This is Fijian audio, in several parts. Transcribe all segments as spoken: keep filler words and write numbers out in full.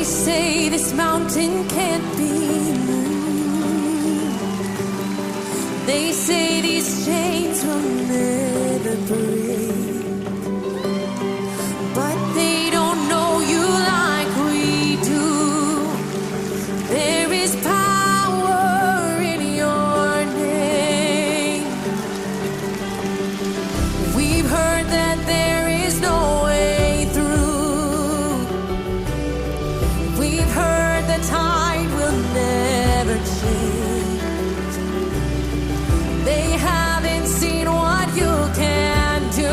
Say this mountain can't be moved. They say these chains will never break. But they don't know you like we do. There is power in your name. We've heard that there is no way through. We've heard the tide will never change. They haven't seen what you can do.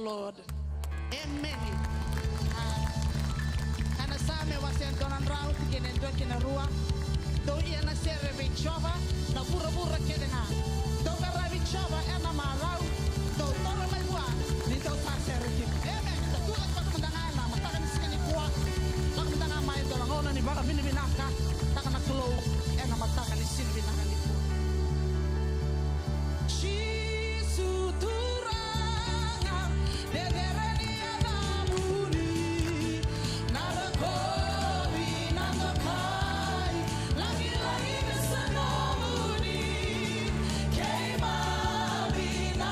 Lord. Emeni. A, ena Same wase e dua na drau, tikina e dua ki na rua. Dou ia na sere vei Jiova na vuravura kece ga. Dou qaravi Jiova ena marau. Dou toro mai vua ni dou sa sere tiko. Emeni. Sa tu vata mada ga ena mataka ni siga nikua. Lako mada ga mai e dua na gauna ni vakavinavinaka. Taka na Kalou ena mataka ni siga vinaka nikua. Jisu Turaga, cecere ni yacamuni, na rokovi, na dokai, lagilagi me sa nomuni, keimami na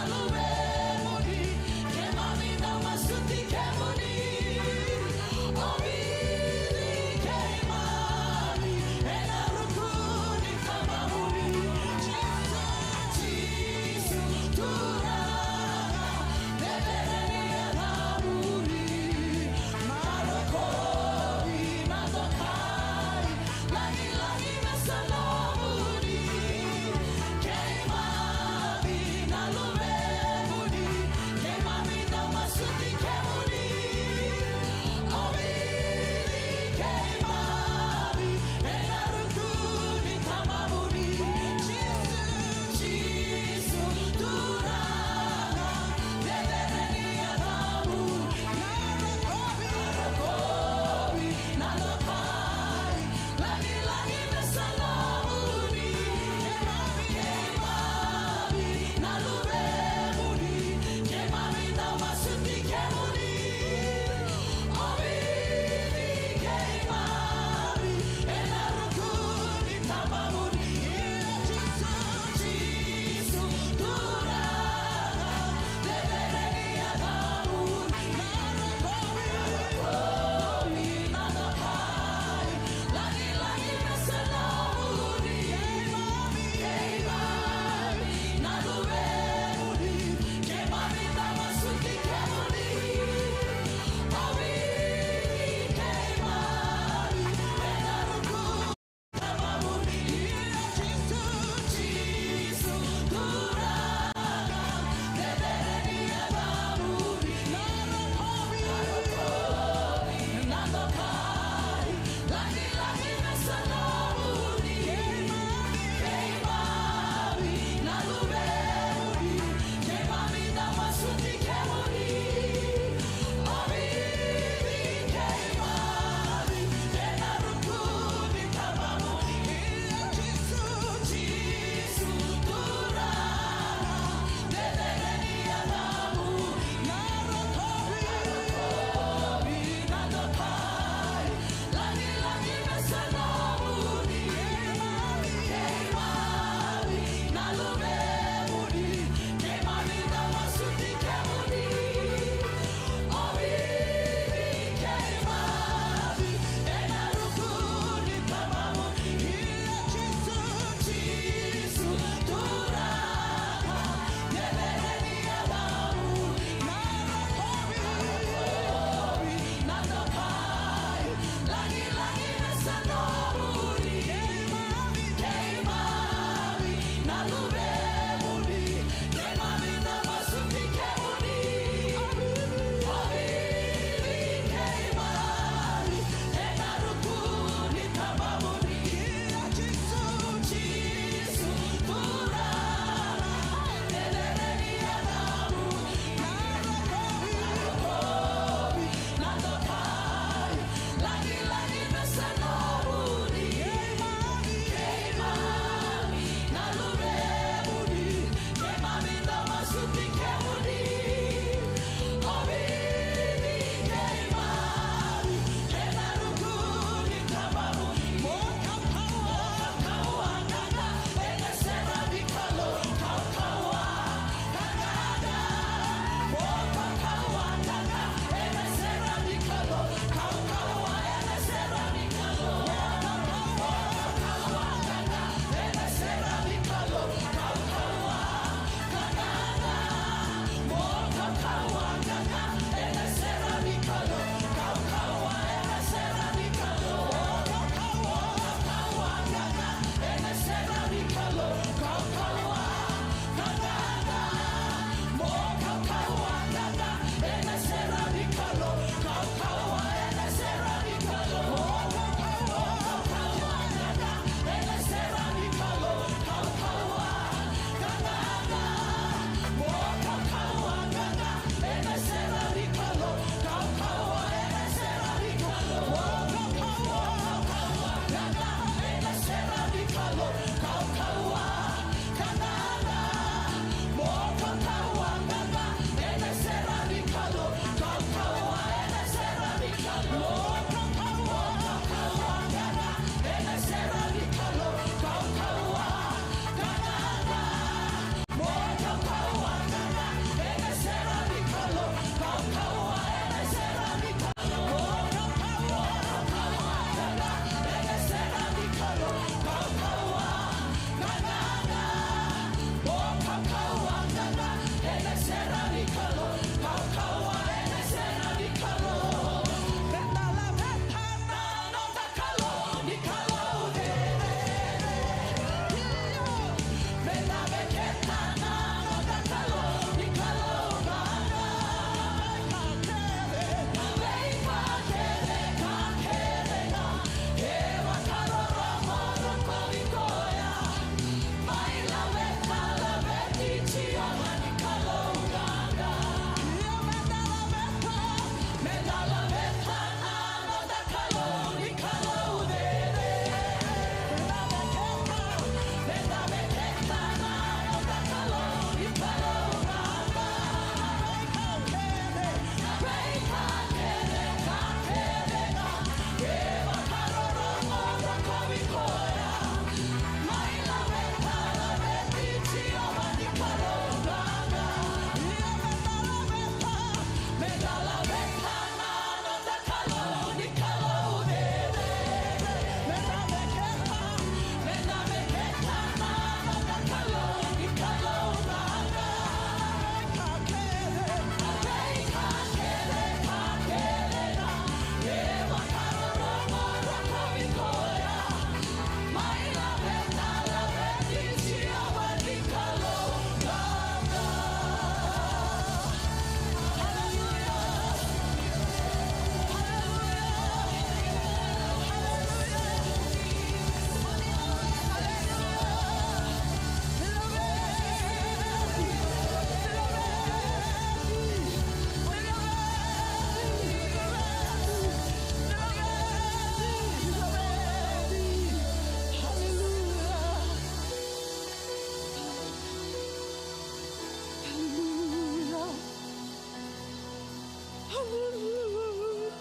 Hallelujah.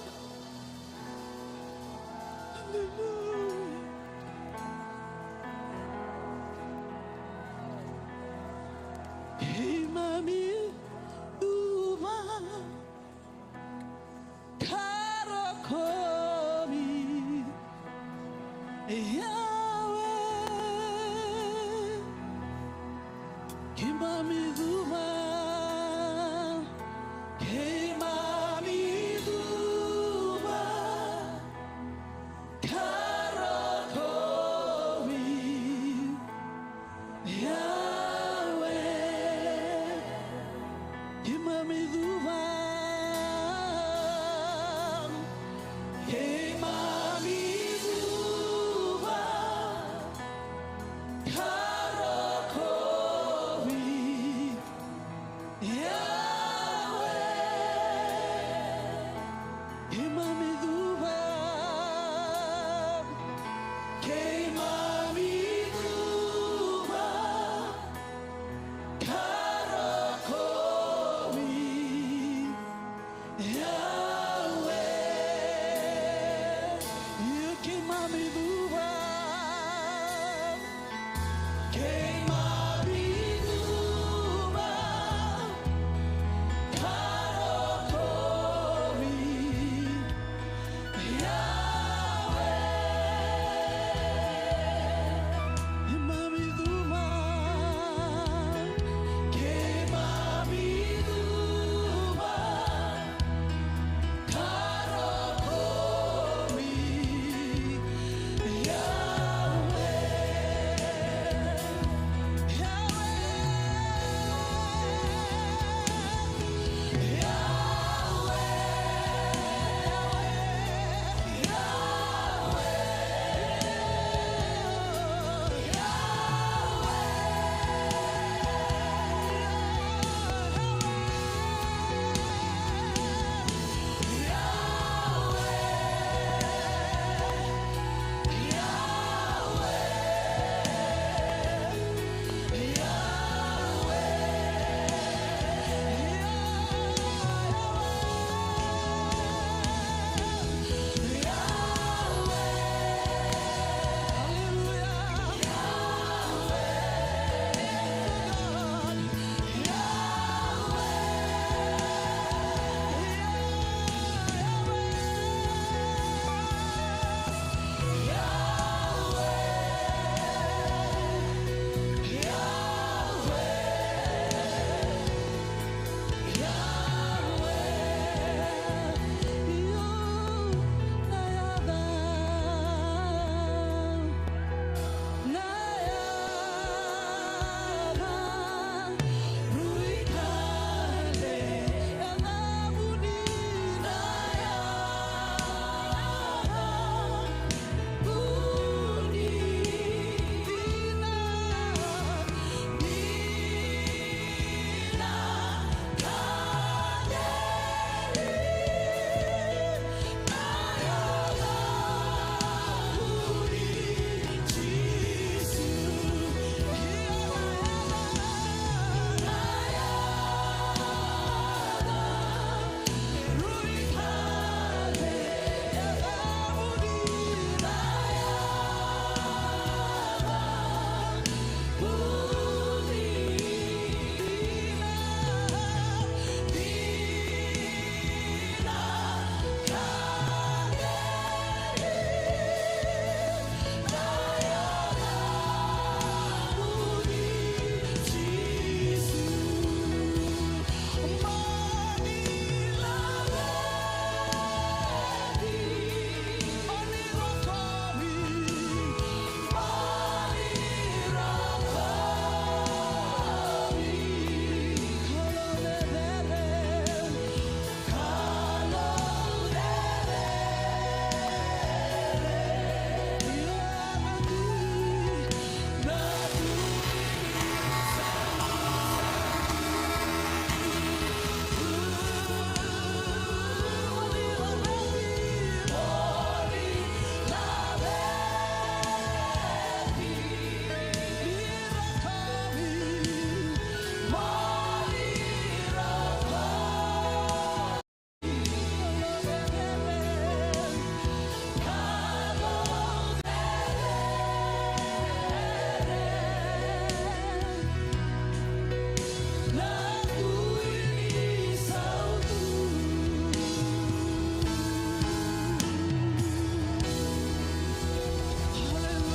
Hallelujah. Keimami cuva ka rokovi, Yahweh. Keimami cuva, keimami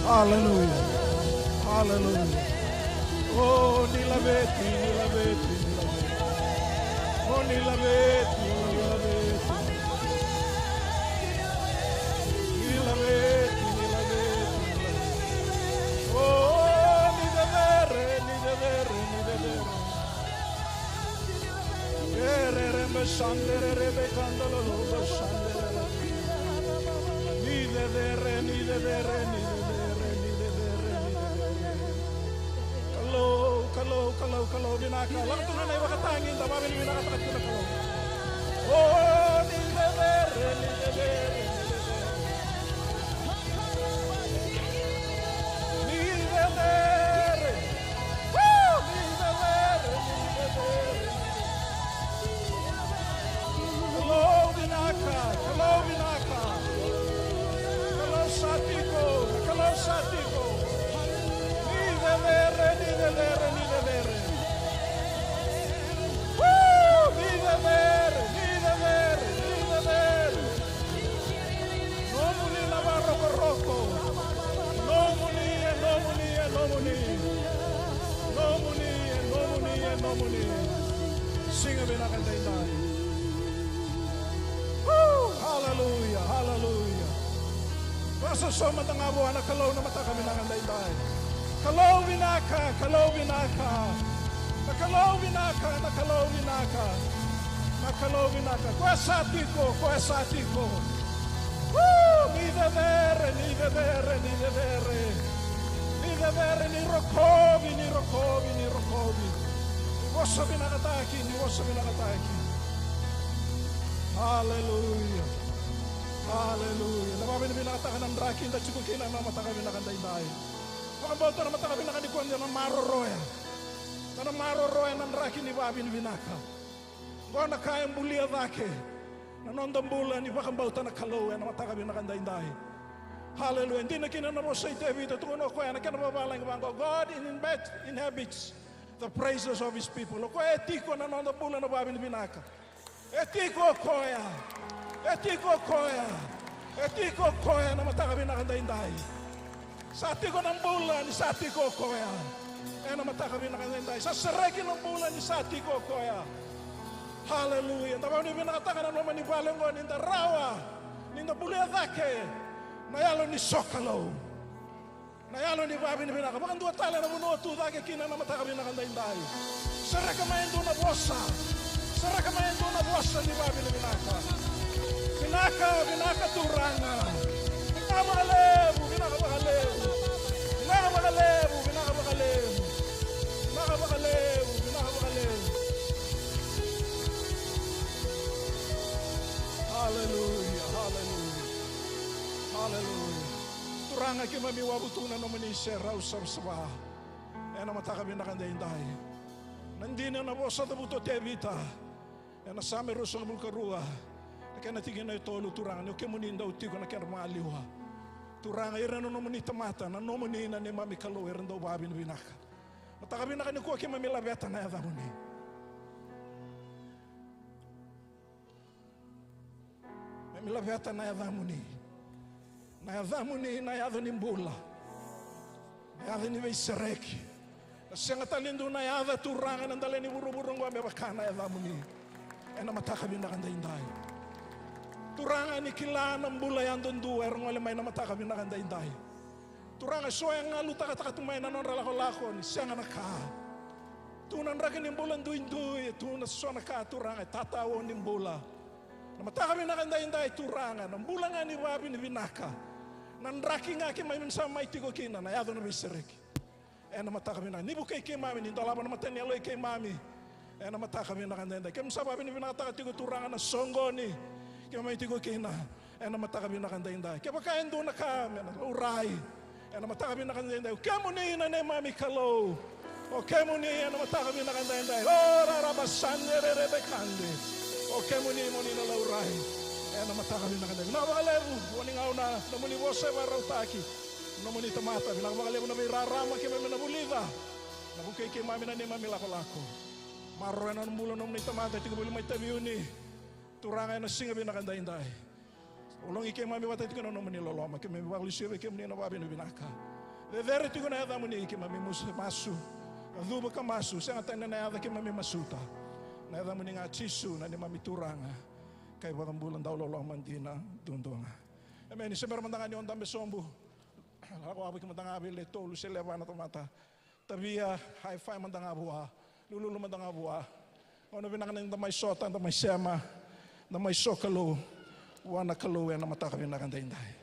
Hallelujah. Hallelujah. Oh, ni laveti, ni laveti, ni laveti. Oh, ni laveti, ni laveti. Ni laveti, ni laveti, ni laveti. Oh, ni cecere, ni cecere, ni cecere. Erere me sandere, rebe kandalolo, sandere. Ni cecere, ni cecere, ni cecere, ni cecere, ni cecere. Kalou, Kalou, Kalou, Kalou vinaka. Lako tu na ivakatagi, da vavinavinakataka tu na Kalou. Oh, ni cecere, ni cecere, ni cecere. Ni cecere. Woo! Ni cecere, ni cecere. Kalou vinaka, Kalou vinaka. Kalou sa tiko, Kalou sa tiko. Ni cecere, ni cecere, ni cecere. Woo! Ni cecere, ni cecere, ni cecere. Nomuni na vakarokoroko. Nomuni, e nomuni, e nomuni. Nomuni, e nomuni, e nomuni. Siga vinaka daidai. Woo! Hallelujah, hallelujah. Vakasausau mada ga vua na Kalou na mataka vinaka daidai. Kalou vinaka, Kalou vinaka. Na Kalou vinaka, na Kalou vinaka. Na Kalou vinaka. Koya sa tiko, koya sa tiko. Woo! Ni cecere, ni cecere, ni cecere. Ni cecere, ni rokovi, ni rokovi, ni rokovi. Ni vosa vinakataki, ni vosa vinakataki. Hallelujah. Hallelujah. Na vavinavinakataka na draki da tiko kina na mataka vinaka daidai. Vakabauta na mataka vinaka nikua da na maroroya. Da na maroroya na draki ni vavinavinaka. Qo na ka e bulia cake na noda bula ni vakabauta na Kalou ena mataka vinaka daidai. Hallelujah. Dina kina na vosa i Tevita, tukuna o koya na kena vavalagi vaqo, God inhabit-, inhabits the praises of his people. O koya e tiko na noda bula na vavinavinaka. E tiko o koya. E tiko o koya. E tiko o koya na mataka vinaka daidai. Sa tiko na bula ni sa tiko o koya. Ena mataka vinaka daidai. Sa sereki na bula ni sa tiko o koya. Hallelujah. Da vavinavinakataka na nomuni vale oqo ni da rawa ni da bulia cake na yalo ni sokalou. Na yalo ni vavinavinaka. Vakadua tale na vanua tu cake kina na mataka vinaka daidai. Sereka mai e dua na vosa. Sereka mai e dua na vosa ni vavinavinaka. Vinaka, vinaka Turaga. Vinaka vakalevu, vinaka vakalevu. Vinaka vakalevu, vinaka vakalevu. Vinaka vakalevu, vinaka vakalevu. Hallelujah, hallelujah. Hallelujah. Turaga, keimami wavu tu na nomuni serau savasava ena mataka vinaka daidai. Na dina na vosa cavuta o Tevita ena Same ruasagavulu ka rua, na kena tikina e tolu, Turaga, ni o kemuni dau tiko na kedra maliwa. Turaga, ira na nomuni tamata, na nomuni na neimami Kalou, era dau vavinavinaka. Mataka vinaka nikua keimami laveta na yacamuni. Keimami laveta na yacamuni. Na yacamuni na yaca ni bula. Na yaca ni veisereki. Na sega tale ni dua na yaca, Turaga, ena dela ni vuravura oqo me vaka na yacamuni. Ena mataka vinaka daidai. Turaga, ni kila na bula yadudua era gole mai na mataka vinaka daidai. Turaga, so e galu takataka tu mai na nodra lakolako ni sega na ka. Tu na draki ni bula duidui, tu na so na ka, Turaga, e tatao ni bula. Na mataka vinaka daidai, Turaga, na bula ga ni vavinavinaka. Na draki ga keimami sa mai tiko kina, na yaco na veisereki. Ena mataka vinaka, ni vukei keimami, ni dolava na mata ni yalo i keimami. Ena mataka vinaka daidai, keimami sa vavinavinakataka tiko, Turaga, na soqoni keimami tiko kina. Ena mataka vinaka daidai, kevaka e dua na ka me na laurai ena mataka vinaka daidai, o kemuni na neimami Kalou. O kemuni ena mataka vinaka daidai. O raraba sande rerebe kande. O kemuni mo ni na laurai ena mataka vinaka daidai. Vinaka vakalevu, o ni gauna, nomuni vosa e vakarautaki nomuni tamata. Vinaka vakalevu na veirarama keimami na vulica. Na vukei keimami na neimami lakolako. Maroroya na bula nomuni tamata tiko voli mai Taveuni. Turaga, ena siga vinaka daidai. Ologi keimami vata tiko na nomuni loloma, keimami vakalesui vei kemuni na vavinavinaka. Cecere tiko na yacamuni, keimami mus-, masu. Ka cuva ka masu, sega tani na yaca keimami masuta. Na yacamuni ga Jisu, na neimami Turaga ka iVakabula dauloloma dina duadua ga. Emeni. Se bera mada ga ni o dabe sobu, lako wavoki mada ga vei le tolu se le va na tamata. Tavia, high five mada ga vua. Lululu mada ga vua. Gauna vinaka ni da mai sota, da mai sema, da mai sokalou vua na Kalou ena mataka vinaka daidai.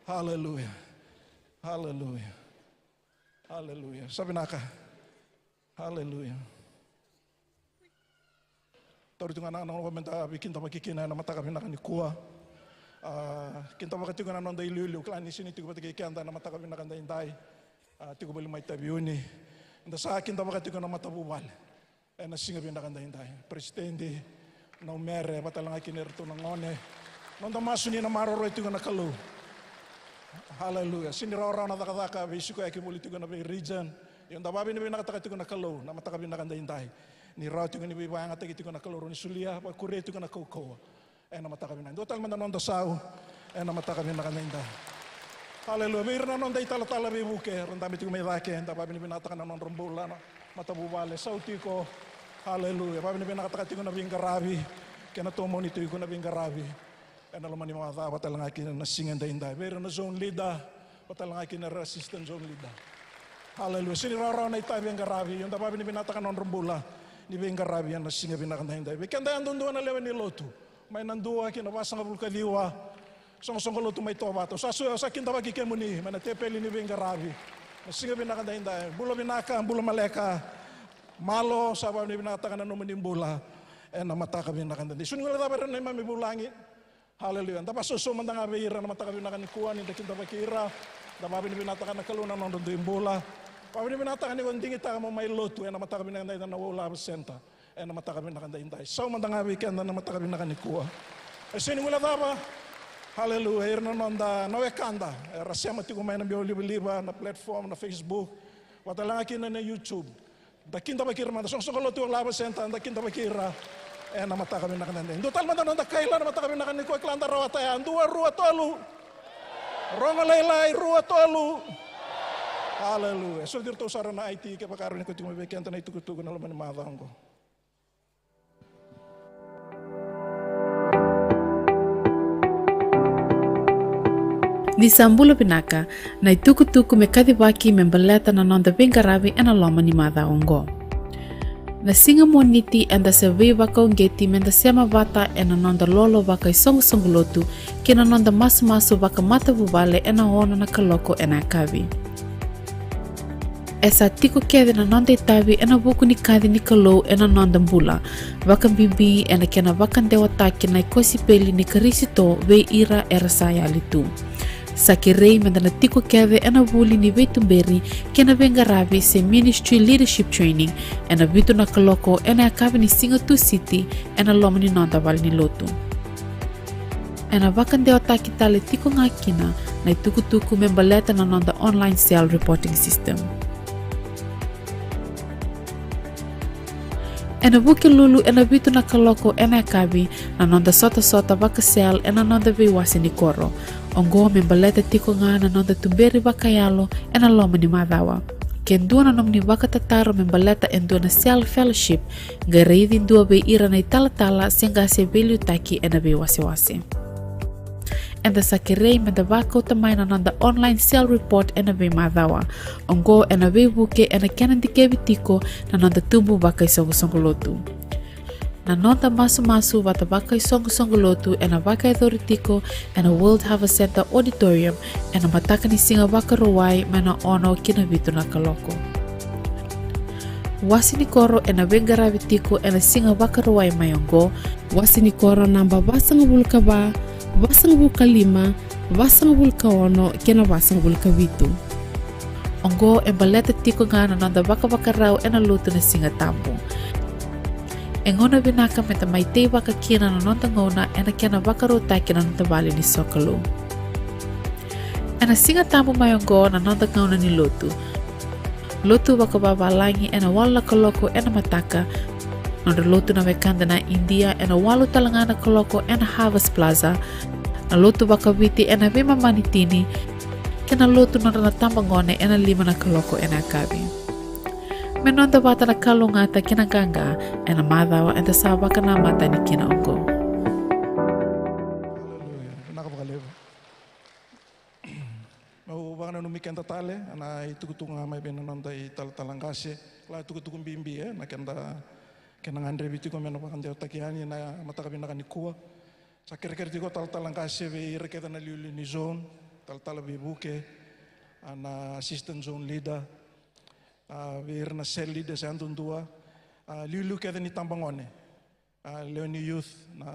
Haleluya. Haleluya. Haleluya. Sa vinaka. Haleluya. Tauri tu ga na gauna me da veikidavaki kina ena mataka vinaka nikua. A, kidavaka tiko na noda iliuliu, kila ni sega ni tiko vata kei keda ena mataka vinaka daidai. A, tiko voli mai Taveuni. Da sa kidavaka tiko na matavuvale ena siga vinaka daidai. Peresitedi, na umere, vata tale ga kina eratou na gone. Noda masu ni na maroroi tiko na Kalou. Haleluya. Sega ni rawarawa na cakacaka veisikoyaki voli tiko na vei region. Ia da vavinavinakataka tiko na Kalou na mataka vinaka daidai. Ni rawa tiko ni veivakayagataki tiko na Kalou, rawa ni solia, vakuria tiko na kaukauwa ena mataka vinaka. Dua tale mada noda sau ena mataka vinaka daidai. Haleluya. Vei ira na noda italatala veivuke, ra dabe tiko mai cake, da vavinavinakataka na nodra bula, na matavuvale, sau tiko. Haleluya. Vavinavinakataka tiko na veiqaravi kei na tomoni tiko na veiqaravi ena loma ni macawa, vata tale ga kina na siga daidai. Vei ira na zone leader, vata tale ga kina era assistant zone leader. Haleluya. Sega ni rawarawa na itavi e qaravi, ia da vavinavinakataka na nodra bula ni veiqaravi ena siga vinaka daidai. Vei keda yadudua na lewe ni lotu, mai na dua ki na vasagavulu ka ciwa, soqosoqo lotu mai Tovata. Au sa su-, au sa kidavaki kemuni mai na tepeli ni veiqaravi na siga vinaka daidai. Bula vinaka, bula maleka. Malo, sa vavinavinakataka na nomuni bula ena mataka vinaka daidai. Sega ni guilecava ira na neimami vulagi. Haleluya. Da vakasausau mada ga vei ira na mataka vinaka nikua, ni da kidavaki ira. Da vavinavinakataka na Kalou na nodra dui bula. Vavinavinakataka ni ko digitaka mo mai lotu ena mataka vinaka daidai na World Harvest Centre ena mataka vinaka daidai. Sau mada ga vei keda na mataka vinaka nikua. E sega ni guilecava. Haleluya. Ira na noda, na wekada era sema tiko mai na biau livaliva, na platform, na Facebook, vata tale ga kina na YouTube. Da kidavaki ira mada, soqosoqo lotu World Harvest Centre, da kidavaki ira ena mataka vinaka daidai. Dua tale mada noda kaila na mataka vinaka nikua, kila da rawata ya. Dua, rua, tolu. Rogo lailai, rua, tolu. Haleluya. Soli iratou sara na I T kevaka e rawa ni kauti mai vei keda na itukutuku ena loma ni macawa oqo. Ni sa bula vinaka, na itukutuku me kacivaki me baleta na noda veiqaravi ena loma ni macawa oqo. Na siga Moniti eda sa veivakauqeti me da sema vata ena noda lolo vakaisoqosoqo lotu kei na noda masumasu vakamatavuvale ena ono na kaloko ena yakavi. E sa tiko kece na noda itavi ena vuku ni kaci ni Kalou ena noda bula, vakabibi ena kena vakadewataki na kosipeli ni Karisito vei ira era sa yali tu. Sa kerei me da na tiko kece ena vuli ni veituberi kei na veiqaravi se ministry leadership training ena vitu na kaloko ena yakavi ni siga Tusiti ena loma ni noda valenilotu. Ena vakadewataki tale tiko ga kina na itukutuku me baleta na noda online cell reporting system. Ena Vukelulu ena vitu na kaloko ena yakavi na noda sotasota vaka-cell ena noda veiwase ni koro. Oqo me baleta tiko ga na noda tuberi vakayalo ena loma ni macawa. Ke dua na nomuni vakatataro me baleta e dua na cell fellowship, qai raici dua vei ira na italatala se qase veiliutaki ena veiwasewase. Eda sa kerei me da vakauta mai na noda online cell report ena veimacawa. Oqo ena veivuke ena kena dikevi tiko na noda tubu vakaisoqosoqo lotu. Na noda masumasu vata vakaisoqosoqo lotu ena vakayacori tiko ena World Harvest Centre Auditorium ena mataka ni siga Vakarauwai mai na ono ki na vitu na kaloko. Wase ni koro ena veiqaravi tiko ena siga Vakarauwai mai oqo. Wase ni koro naba vasagavulu ka va, vasagavulu ka lima, vasagavulu ka ono kei na vasagavulu ka vitu. Oqo e baleta tiko ga na noda vakavakarau ena lotu na Siga Tabu. E gauna vinaka me da mai teivaka kina na noda gauna ena kena vakarautaki na noda vale ni sokalou. Ena Siga Tabu mai oqo na noda gauna ni lotu. Lotu vakavavalagi ena walu na kaloko ena mataka. Nodra lotu na wekada na Idia ena walu tale ga na kaloko ena Harvest Plaza. Na lotu vakaviti ena veimama ni tini. Kena lotu nodra na tabagone ena lima na kaloko ena yakavi. Me noda vata na kalougata kei na qaqa ena macawa eda sa vakanamata yani kina oqo. Aleluya. Vinaka vakalevu. Meu vakananumi keda tale ena itukutuku ga mai vei na noda italatala qase. Kila itukutuku bibi, e, na keda, kena gadrevi tiko me na vakadewataki yani na mataka vinaka nikua. Sa kerekere tiko talatala qase vei ira kece na liuliu ni zone, talatala veivuke, a, na assistant zone leader, a, vei ira na cell leaders yadudua, a, liuliu kece ni tabagone, a, lewe ni youth, na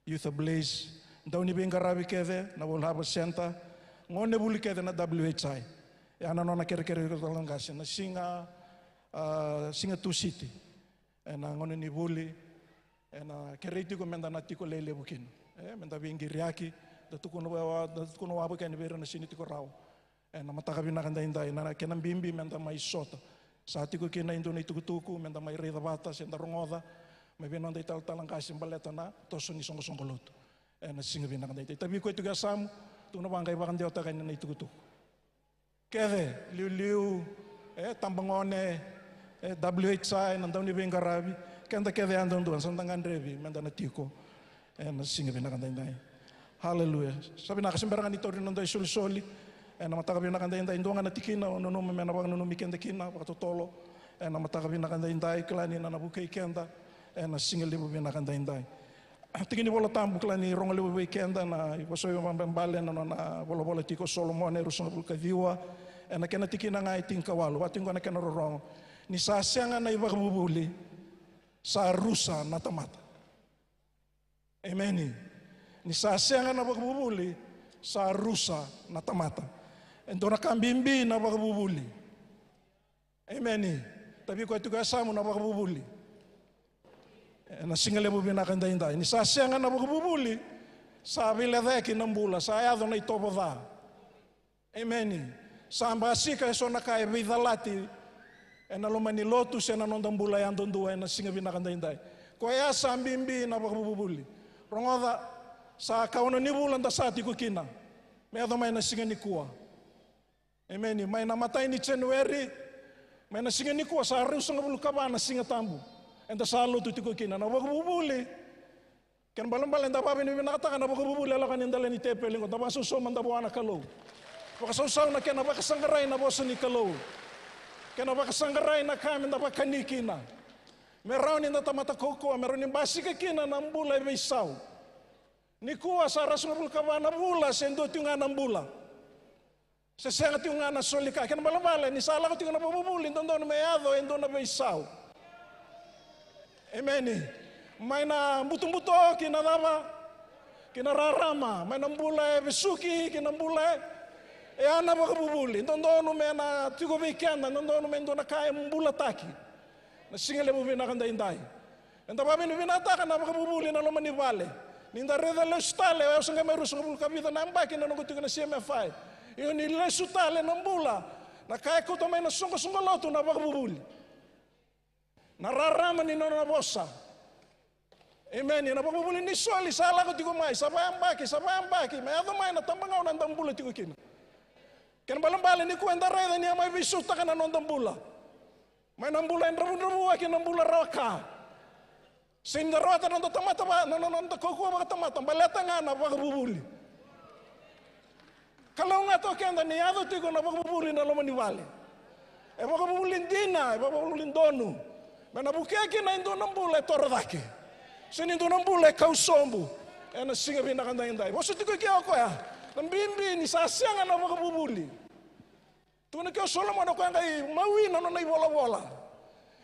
youth ablaze, dau ni veiqaravi kece na World Harvest Centre, gonevuli kece na W H I. Ya na nona kerekere tiko talatala qase na siga, a, siga Tusiti. Ena gauna ni vuli, ena kerei tiko meda na tiko lelevu kina. E, meda veiqiriyaki, da tukuna wa, da tukuna wavoki yani vei ira na sega ni tiko rawa. Ena mataka vinaka daidai, na kena bibi meda mai sota. Sa tiko kina e dua na itukutuku, meda mai raica vata, se da rogoca, mai vei noda italatala qase baleta na toso ni soqosoqo lotu. Ena siga vinaka daidai. Tavi koya tiko e yasamu, tukuna vaqai vakadewataka yani na itukutuku. Kece, liuliu, e, tabagone, e, W H I, na dau ni veiqaravi, keda kece yadudua, sa da gadrevi, meda na tiko, e, na siga vinaka daidai. Haleluya. Sa vinaka, se bera ga ni tauri na noda isolisoli, e, na mataka vinaka daidai, dua ga na tikina, au nanuma me na vakananumi keda kina, vakatotolo, e, na mataka vinaka daidai, kila ni na, na vukei keda, e, na siga levu vinaka daidai. Tiki ni Vola Tabu, kila ni rogo levu vei keda na ivosa veivabalebale na nona volavola tiko o Solomone, e ruasagavulu ka ciwa, ena kena tikina ga e tinikawalu, vaka tiko na kena rorogo. Ni sa sega na ivakavuvuli, sa rusa na tamata. Emeni. Ni sa sega na vakavuvuli, sa rusa na tamata. E dua na ka bibi na vakavuvuli. Emeni. Tavi koya tiko e yasamu na vakavuvuli. Ena siga levu vinaka daidai. Ni sa sega na vakavuvuli, sa veilecayaki na bula, sa yaco na itovo ca. Emeni. Sa basika eso na ka e veicalati ena loma ni lotu se na noda bula yadudua ena siga vinaka daidai. Koya sa bibi na vakavuvuli. Rogoca, sa kaono ni vula da sa tiko kina. Me yaco mai na siga nikua. Emeni. Mai na matai ni January, mai na siga nikua sa ruasagavulu ka va na Siga Tabu eda sa lotu tiko kina. Na vakavuvuli. Kena balebale eda vakavinavinakataka na vakavuvuli e lako yani e dela ni teveli qo, da vakasausau mada vua na Kalou. Vakasausau na kena vakasaqarai na vosa ni Kalou. Kena vakasaqarai na ka meda vakani kina. Me rawa ni da tamata kaukaua, me rawa ni basika kina na bula e veisau. Nikua sa ruasagavulu ka va na vula se dua tiko ga na bula. Se sega tiko ga na soli ka, kena balebale ni sa lako tiko na vakavuvuli, dodonu me yaco e dua na veisau. Emeni. Mai na butobuto ki na cava, ki na rarama, mai na bula e vesuki ki na bula e, e a na vakavuvuli, dodonu me na tiko vei keda, dodonu me dua na ka e bulataki. Na siga levu vinaka daidai. Eda vakavinavinakataka na vakavuvuli na loma ni vale. Ni da raica lesu tale, au sa qai mai ruasagavulu ka vica na yabaki na noqu tiko na C M F I. Io ni lesu tale na bula. Na ka e kauta mai na soqosoqo lotu na vakavuvuli. Na rarama ni nona vosa. Emeni. Na vakavuvuli ni soli sa lako tiko mai, sa vayabaki, sa vayabaki. Me yaco mai na tabagauna eda bula tiko kina. Kena balebale nikua eda raica ni a mai veisautaka na noda bula. Mai na bula e dravudravua ki na bula rawa ka. Sega ni da rawata na noda tamata va, na, na, na noda kaukaua vakatamata, baleta ga na vakavuvuli. Kalougata o keda ni yaco tiko na vakavuvuli na loma ni vale. E vakavuvuli dina, e vakavuvuli donu. Me na vukea kina e dua na bula e toro cake. Se ni dua na bula e kau sobu. Ena siga vinaka daidai. Vosa tiko ke o koya. Na bibi ni sa sega na vakavuvuli. Tukuna ke o Solomoni o koya qai mawi na nona ivolavola.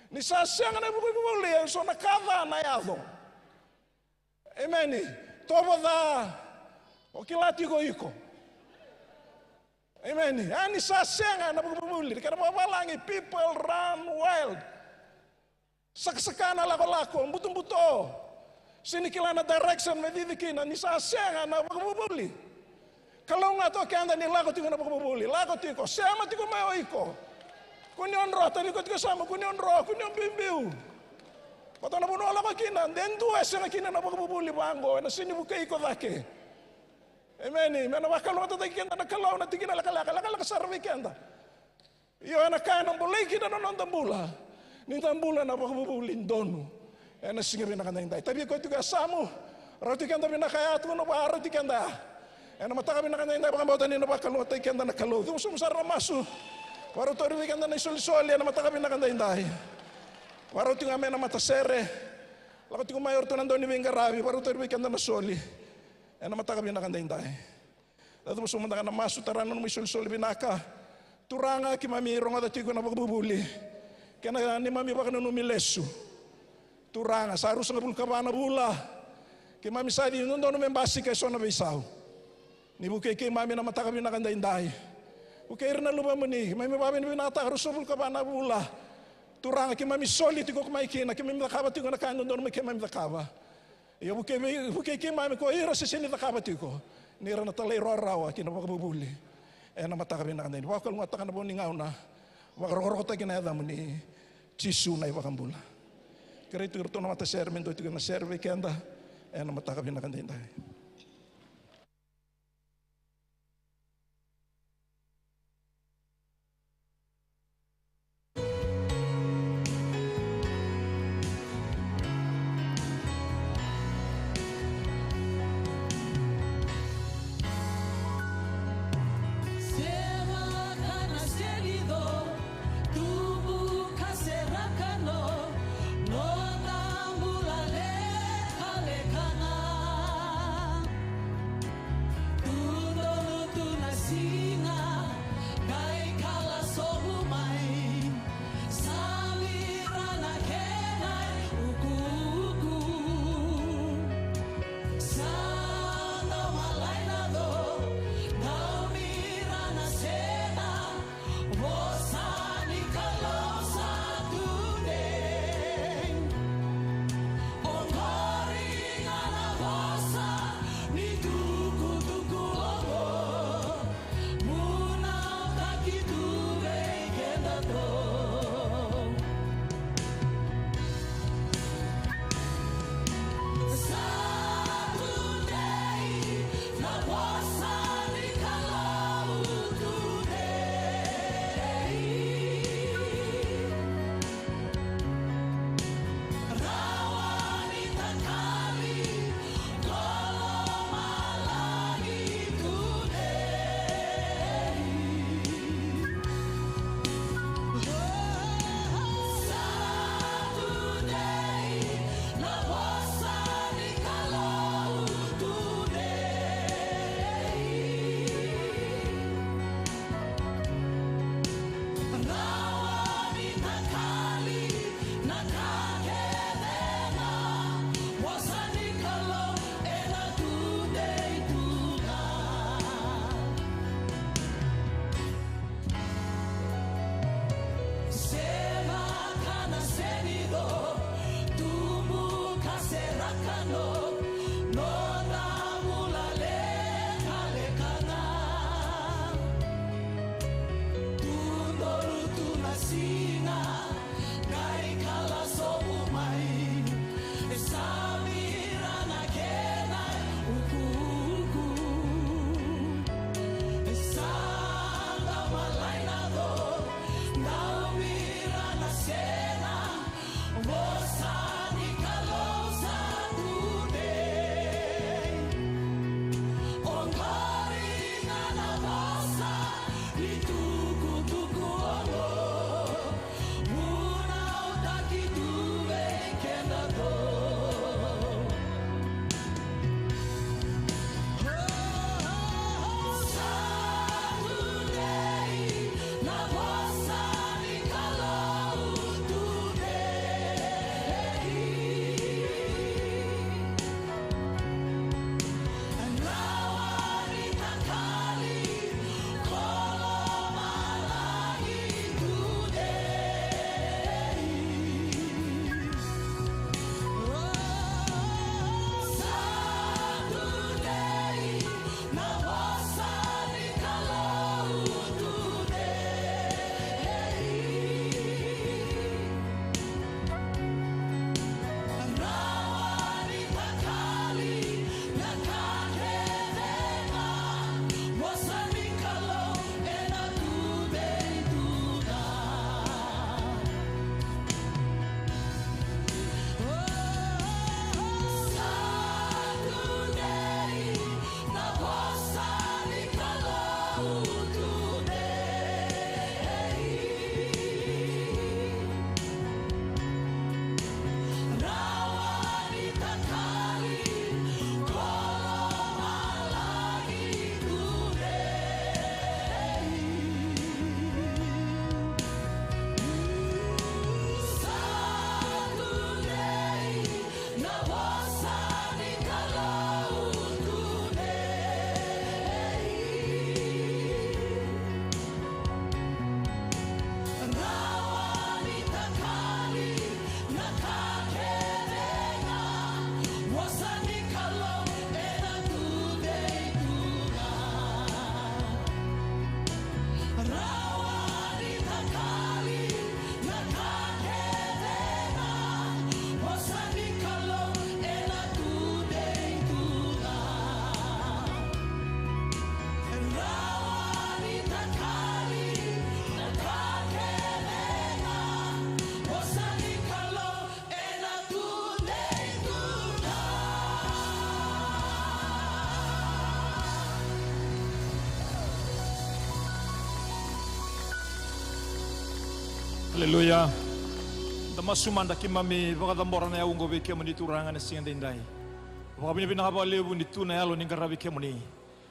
Ni sa sega na vakavuvuli, e so na ka ca na yaco. Emeni. Tovo ca, o kila tiko iko. Emeni. A ni sa sega na vakavuvuli, kena vakavalagi, people run wild. Sakasaka na lakolako, butobuto. Sega ni kila na direction me cici kina ni sa sega na vakavuvuli. Kalougata o keda ni lako tiko na vakavuvuli, lako tiko, sema tiko mai o iko. Kua ni o dro, tavi koya tiko e yasamu, kua ni o dro, kua ni o biubiu. Vata na vanua o lako kina, de dua e sega kina na vakavuvuli vaqo, ena sega ni vukei iko cake. Emeni. Me na vakalougatataki keda na Kalou na tikina lekaleka, lekaleka sara vei keda. Io, ena ka ena bolei kina na noda bula, ni da bula ena vakavuvuli donu ena siga vinaka daidai. Tavi koya tiko e yasamu, rauti keda vinaka ya, tukuna vua rauti keda ya. Ena mataka vinaka daidai, vakabauta ni na vakalougatataki keda na Kalou. Cuva sobu sara na masu. Varauti vei keda na isolisoli ena mataka vinaka daidai. Varauti ga mai na matasere. Lako tiko mai o ratou na dau ni veiqaravi, varauti vei keda na soli ena mataka vinaka daidai. Cuva sobu mada ga na masu, tara na nomu isolisoli vinaka. Turaga, keimami rogoca tiko na vakavuvuli kei na neimami vakananumi lesu. Turaga, sa ruasagavulu ka va na vula keimami sa cici dodonu me basika eso na veisau. Ni vukei keimami na mataka vinaka daidai. Vukei ira na luvemuni, keimami vakavinavinakataka, ruasagavulu ka va na vula. Turaga, keimami soli tiko mai kina, keimami cakava tiko na ka e dodonu me keimami cakava. Ia vukei, vukei keimami ko ira se sega ni cakava tiko, ni ra na talairawarawa ki na vakavuvuli ena mataka vinaka daidai. Vakalougatataka na vo ni gauna, vakarokorokotaki na yacamuni, Jisu na iVakabula. Kerei tiko ratou na matasere me dua tiko na sere vei keda ena mataka vinaka daidai. Aleluya. Da masu mada, keimami vakacabora na yau oqo vei kemuni Turaga na siga daidai. Vakavinavinaka vakalevu ni tu na yalo ni qaravi kemuni.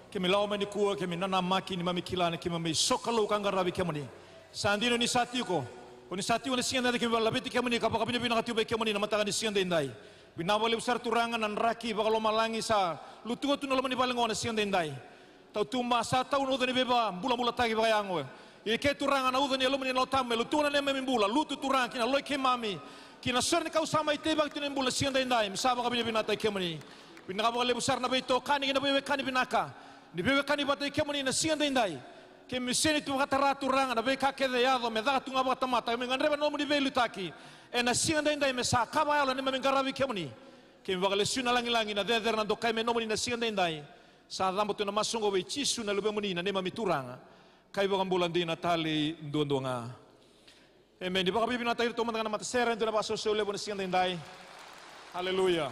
Keimami lako mai nikua, keimami nanamaki ni keimami kila ni keimami sokalou ka qaravi kemuni. Sa dina ni sa tiko, o ni sa tiko na siga daidai, keimami vakalaveti kemuni ka vakavinavinaka tiko vei kemuni na mataka ni siga daidai. Vinaka vakalevu sara Turaga na draki vakalomalagi sa lutuka tu na loma ni vale oqo na siga daidai. Tau tu ma sa tau na uca ni veivakabulabulataki vakayago. Ia ke Turaga na uca ni Yalomuni na Yalo Tabu me lutuka na neimami bula, lutu Turaga ki na loi keimami, ki na sore ni kau sa mai teivaki tu na neimami bula na siga daidai, me sa vakavinavinakataki kemuni. Vinaka vakalevu sara na veitokani kei na veiwekani vinaka ni veiwekani vata kei kemuni na siga daidai. Keimami sega ni tu vakatara Turaga na veika kece e yaco me caka tu ga vakatamata, keimami gadreva na nomuni veiliutaki ena siga daidai me sa ka vakayalo ena neimami qaravi kemuni. Keimami vakalesui na lagilagi, na cecere, na dokai me nomuni na siga daidai. Sa caba tu na masu oqo vei Jisu na Luvemuni na neimami Turaga ka iVakabula dina talei duadua ga. Emeni. Vakavinavinakataki iratou mada ga na matasere, e dua na vakasausau levu na siga daidai. Aleluya.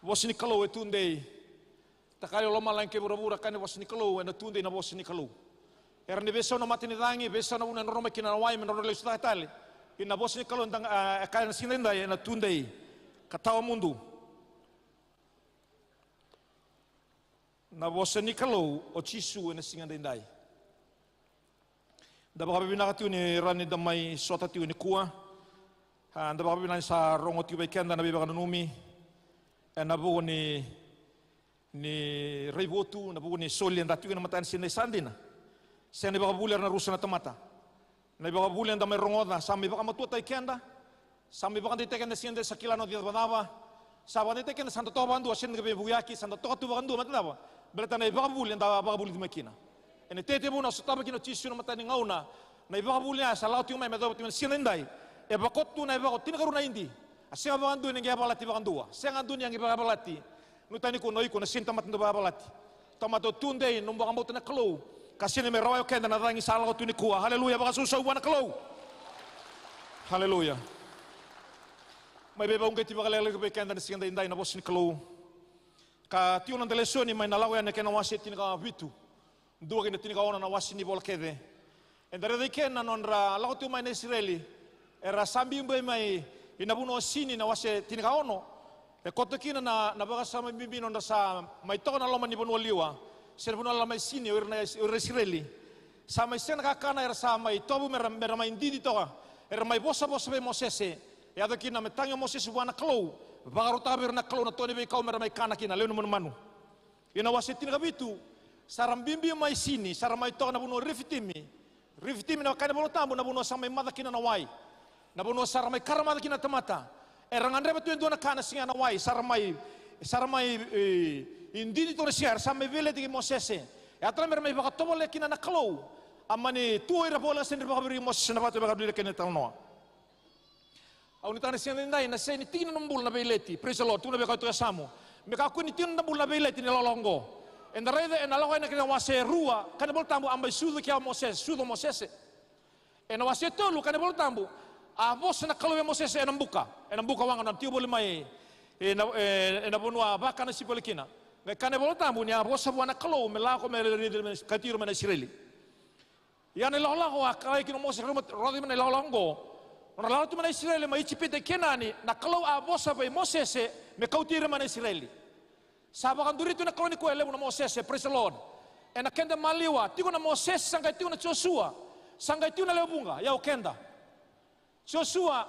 Vosa ni Kalou e tudei. Takali o lomalagi kei vuravura, kaya na vosa ni Kalou ena tudei na vosa ni Kalou. Era ni veisau na mata ni cagi, veisau na vanua e roro mai kina na wai me roro lesu cake tale. Ia na vosa ni Kalou e kaya na siga daidai ena tudei ka tawa mudu. Na vosa ni Kalou o Jisu ena siga daidai. Da vakavinavinaka tiko ni rawa ni da mai sota tiko nikua. A, da vakavinavinaka ni sa rogo tiko vei keda na veivakananumi ena vuku ni, ni raivotu, na vuku ni soli eda tiko ena mataka ni siga daidai. Sa dina. Sega ni vakavuli era na rusa na tamata. Na ivakavuvuli eda mai rogoca sa mai vakamatuataki keda. Sa mai vakadeitaki keda na siga daidai, sa kila na noda icavacava. Sa vakadeitaki keda sa da toka vakadua, sega ni veivuke, sa da toka tu vakadua, baleta na cava? Baleta na ivakavuvuli eda vakavulici mai kina. Ena iteitei vou na sotava kina o Jisu na mataka ni gauna. Na ivakavuvuli ya sa lako tiko mai me yacova tiko na siga daidai. E vakoto tu na ivako tinikarua na idi. A sega vakadua ni qai yavalati vakadua. Sega dua ni qai yavalati. Nuitaka nikua o iko na sega ni tamata dau vakayavalati. Tamata o tudei, nomu vakabauta na Kalou. Ka sega ni mai rawai o keda na cagi sa lako tu nikua. Haleluya, vakasausau vua na Kalou. Haleluya. Mai veivakauqeti vakalekaleka vei keda na siga daidai na vosa ni Kalou. Ka tiko na noda lesoni mai na Lako Yani, kena wase tinikavitu. Dua ki na tinikaono na wase ni vola kece. Eda raica ike na nodra lako tiko mai na Isireli, era sa biubiu mai ina vanua o Sini, na wase tinikaono. E koto kina na, na vakasama bibi nodra sa mai toka na loma ni vanua liwa, se na vanua lala mai Sini, o ira na, o ira Isireli. Sa mai sega na kakana, era sa mai tovu mera, mera mai didi toka. Era mai vosavosa vei Mosese. E yaco kina me tagi o Mosese vua na Kalou, vakarautaka vei ira na Kalou na toa ni veikau mera mai kana kina, lewe ni manumanu. Ia na wase tinikavitu, sa ra biubiu mai Sini, sa ra mai toka na vanua o Refitimi. Refitimi na kaya na iVolatabu na vanua sa mai maca kina na wai. Na vanua sa ra mai karamaca kina na tamata. Era gadreva tu e dua na ka na siga ya na wai, sa ra mai, sa ra mai, e, e didi toka na siga ya, era sa mai veileti kei Mosese. E a tara mera mai vakatovolea kina na Kalou. A mani tu o ira voleka sega ni ra vakaviriki Mosese na vatu e vakavili kei na italanoa. Au nuitaka na siga daidai, na sega ni tiki na nomu bula na veileti. Praise the Lord. Tukuna vei koya e tu e yasamu. Me kakua ni tiki na nomu bula na veileti ena ilakolako oqo. Eda raica ena Lako Yani kena wase rua, kaya na iVolatabu a mai sucu kea o Mosese, sucu o Mosese. Ena wase tolu, kaya na iVolatabu, a vosa na Kalou vei Mosese ena buka. Ena buka waqa na tiko voli mai, ena, e, ena vanua a vakana Isipeli kina. Qai kaya na iVolatabu ni a vosa vua na Kalou me lako me raici ira, me kauti ira mai na Isireli. Ia na ilakolako a kalai kina o Mosese, rau mai, rau mai na ilakolako oqo. Nodra lako tu mai na Isireli mai Ijipita i Kenani, na Kalou a vosa vei Mosese me kauti ira mai na Isireli. Sa vakaduri tu na Kalou nikua e levu na Mosese, praise the Lord. Ena keda maliwa, tiko na Mosese, sa qai tiko na Josua, sa qai tiko na lewe vuqa, ia o keda. Josua,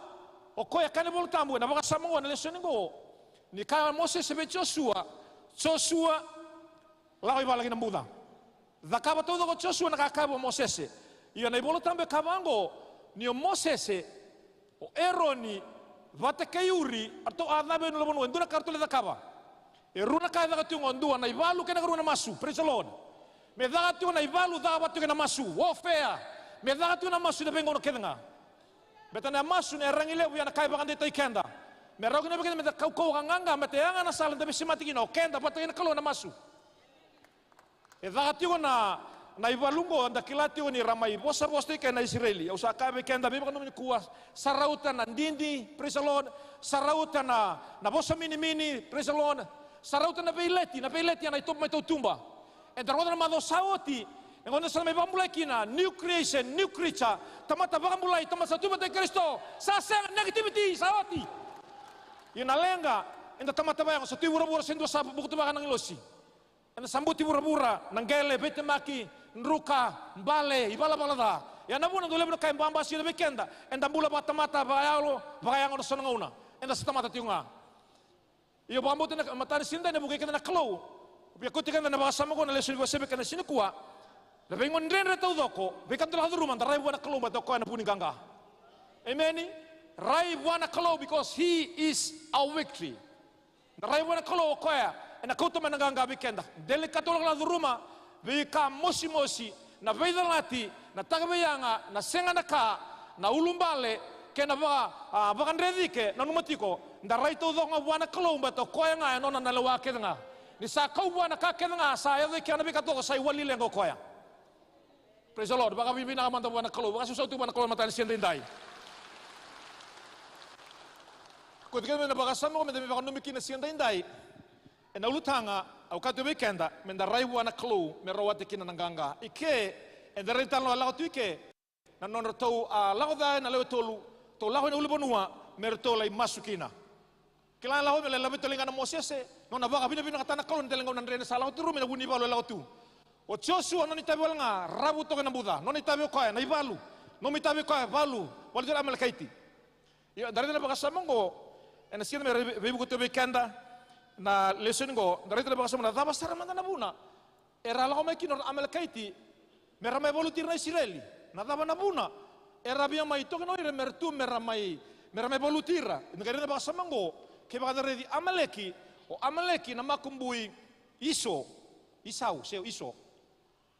o koya kaya na iVolatabu ena vakasama oqo, na lesoni oqo. Ni kaya o Mosese vei Josua, Josua, lako i vala ki na buca. Cakava taucoko o Josua na ka kaya vua o Mosese. Ia na iVolatabu e kaya vaqo, ni o Mosese, o Eroni, vata kei Uri, eratou a cabe e dua na vanua, e dua na ka eratou lai cakava. E rua na ka e caka tiko oqo, dua na ivalu kei na karua na masu. Praise the Lord. Me caka tiko na ivalu, caka vata tiko na masu. Warfare. Me caka tiko na masu ena veigauna kece ga. Baleta na masu na iyaragi levu, ia na ka e vakadeitaki keda. Me rawa kina vei keda meda kaukauwa ka qaqa, baleta e yaga na sala eda veisemati kina o keda vata kei na Kalou ena masu. E caka tiko na, na ivalu oqo, da kila tiko ni ra mai vosavosataki kina na Isireli. Au sa kaya vei keda, veivakananumi nikua, sa rauta na didi, praise the Lord, sa rauta na, na vosa minimini, praise the Lord, sa rauta na veileti, na veileti ya na itovo mai tautuba. Eda rogoca na macawa sa oti, E gauna sa na mai vakabulai kina, new creation, new creature, tamata vakabulai, tamata sa tu vata kei Karisito, sa sega negativity, sa oti. Ia na leqa, eda tamata vakayago, sa tu i vuravura, se dua sa bukutuvaka na agilosi. Eda sa buti vuravura, na qele, veitemaki, druka, bale, ivalavala ca. Ia na vuna dau levu na ka e babasika vei keda, eda bula vakatamata, vakayalo, vakayago na so na gauna. Eda sa tamata tiko ga. Ia au vakabauta na mataka ni siga edai na vukei keda na Kalou. Via kauti keda na vakasama oqo, na lesoni vou se vei keda na siga nikua. Na veigauna dredre taucoko, veika da lako curuma, da rai vua na Kalou, baleta o koya na vu ni qaqa. Emeni. Rai vua na Kalou, because he is our victory. Da rai vua na Kalou, o koya ena kauta mai na qaqa vei keda. Dela ni ka tou lako curuma, veika mosimosi, na veicalati, na taka veiyaga, na sega na ka, na ulubale, kei na vaka, a, vakadrecike, nanuma tiko, da rai taucoko ga vua na Kalou, baleta o koya ga e nona na lewa kece ga. Ni sa kau vua na ka kece ga, sa yaco i kea na veika taucoko, sa iwali leqa o koya. Praise the Lord. Vakavinavinaka mada vua na Kalou, vakasausautaki vua na Kalou na mataka ni siga edaidai. Kauti keda mai na vakasama oqo, meda mai vakananumi kina na siga edaidai. Ena ulutaga, au kaya tu vei keda, meda rai vua na Kalou, me rawata kina na qaqa. I ke, eda rai tale na lako tu i ke, na nodratou a lako ca na lewe tolu, tou lako ina ulunivanua, me ratou lai masu kina. Kila, lako me lai laveti tale ga na Mosese, nona vakavinavinakataka na Kalou, na dela ni gauna dredre sa lako curuma ina vunivalu e lako tu. O Josua, nona itavi wale ga, ravu toka ena buca, nona itavi o koya na ivalu, nomu itavi o koya, valu, valu tiko na Amalekaiti. Ia, da raica na vakasama oqo, ena siga me ra vei-, veivuke tu vei keda na lesoni oqo, da raica na vakasama na cava sara mada na vuna era lako mai kina o ira na Amalekaiti me ra mai valuti ira na Isireli. Na cava na vuna era via mai toki na o ira me ra tu me ra mai, me ra mai valuti ira. Eda qai raica na vakasama oqo, kevaka da raici Amaleki, o Amaleki na makubui Iso, Isau, se o Iso.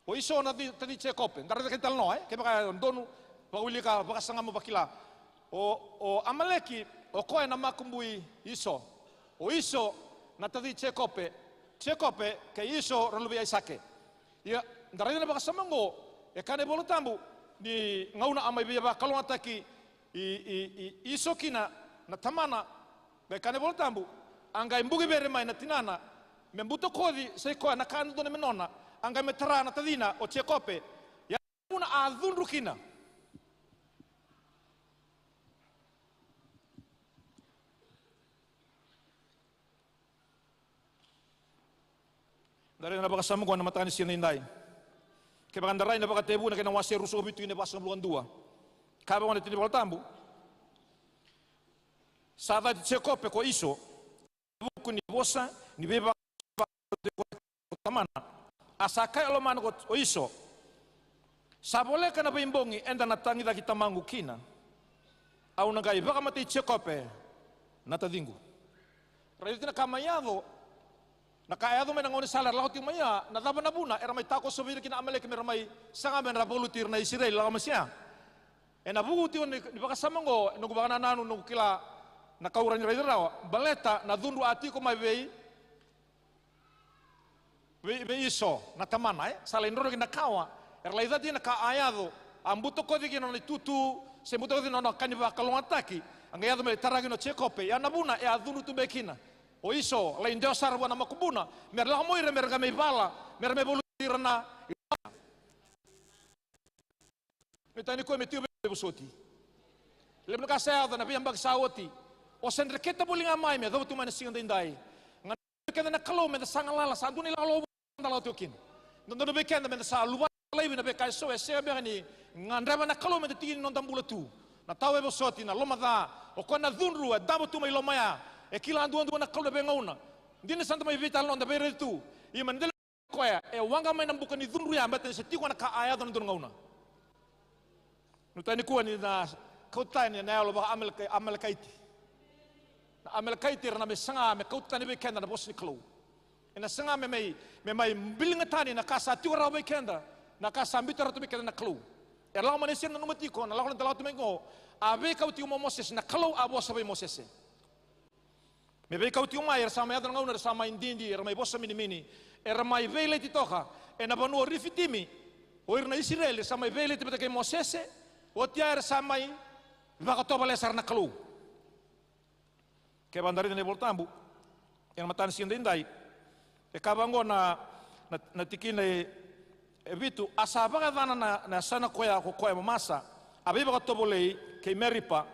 O Iso na taci, taci Jekope. Da raica kei talanoa, e? Kevaka e donu, vakawilika, vakasaga mo vakila. O, o Amaleki, o koya na makubui Iso. O Iso na taci Jekope. Jekope kei Iso ra luve i Aisake. Ia, da raica na vakasama oqo, e kaya na iVola Tabu, ni gauna a mai via vakalougatataki i, i, i Iso kina na tamana, qai kaya na iVola Tabu, a qai buki vere mai na tinana, me butakoci sai koya na ka dodonu me nona, a qai me tara na tacina o Jekope. Ia na vuna a cudru kina. Da raica na vakasama oqo na mataka ni siga nidai. Kevaka da rai na Vakatekivu na kena wase ruasagavulu ka vitu kei na vasagavulu ka dua. Kaya vaqo na tiki ni Vola Tabu. Sa cati Jekope ko Iso, vuku ni vosa ni veivakauqeti ko tamana. A sa kaya e lomana ko Iso, sa voleka na veibogi eda na tagicaki tamaqu kina. Au na qai vakamatei Jekope na taciqu. Raici na ka mai yaco, na ka e yaco mai na gaunisala era lako tiko mai ya, na cava na vuna era mai takoso vei ira kina Amaleki me ra mai saga me ra valuti ira na Isireli, lako mai sega. Ena vuku tiko ni, ni vakasama oqo, e noqu vakanananu, noqu kila na ka au rawa ni raica rawa, baleta na cudru a tiko mai vei, vei, vei Iso na tamana, e? Sa lai drodro kina na kawa, era lai cati na ka a yaco, a butakoci kina nona itutu, se butakoci kina nona ka ni vakalougatataki, a qai yaco me lai tara kina o Jekope, ia na vuna e a cudru tu beka kina o Iso, lai dewa sara vua na makubuna, me ra lako mai ira, me ra qai mai vala, me ra mai valuti ira na Nuitaka nikua me tiko vei vosoti. Levu na ka sa yaco na veiyabaki sa oti. O sa dreketa voli ga mai me yacova tu mai na siga daidai. Ga vei keda na Kalou meda sa galala, sa dua na ilakolako vou da lako tiko kina. Dodonu vei keda meda sa luvata laivi na veika eso e sega beka ni gadreva na Kalou meda tiki ni noda bula tu. Na tau e vosoti, na loma ca, o koya na cudru e davo tu mai loma ya. E kila duadua na Kalou na veigauna. Dina sa da mai veitalanoa, da veiraici tu. Ia meda koya e waqa mai na buka ni cudru ya, baleta ni sa tiko na ka a yaco na dua na gauna. Nuitaka nikua ni na kauta tani na yalo vaka Amaleka-, Amalekaiti. Na Amalekaiti era na mai saga me kauta tani vei keda na vosa ni Kalou. Ena saga me mai, me mai biliga tani na ka sa tiko rawa vei keda, na ka sa biuta rawa tu vei keda na Kalou. E lako mai na sere, nanuma tiko na lako, na lako tu mai qo, a veikau tiko mai o Mosese, na Kalou a vosa vei Mosese. Me veikau tiko mai, era sa mai yaco na gauna, era sa mai didi, era mai vosa minimini, era mai veileti toka ena vanua o Rifitimi. O ira na Isireli, era sa mai veileti vata kei Mosese, oti ya era sa mai vakatovolea sara na Kalou. Kevaka da raica na iVola Tabu ena mataka ni siga daidai, e kaya vaqo na, na, na tikina e, E vitu, a sa vakayacana na, na yasana koya ko koya mo Masa, a veivakatovolei kei Meripa,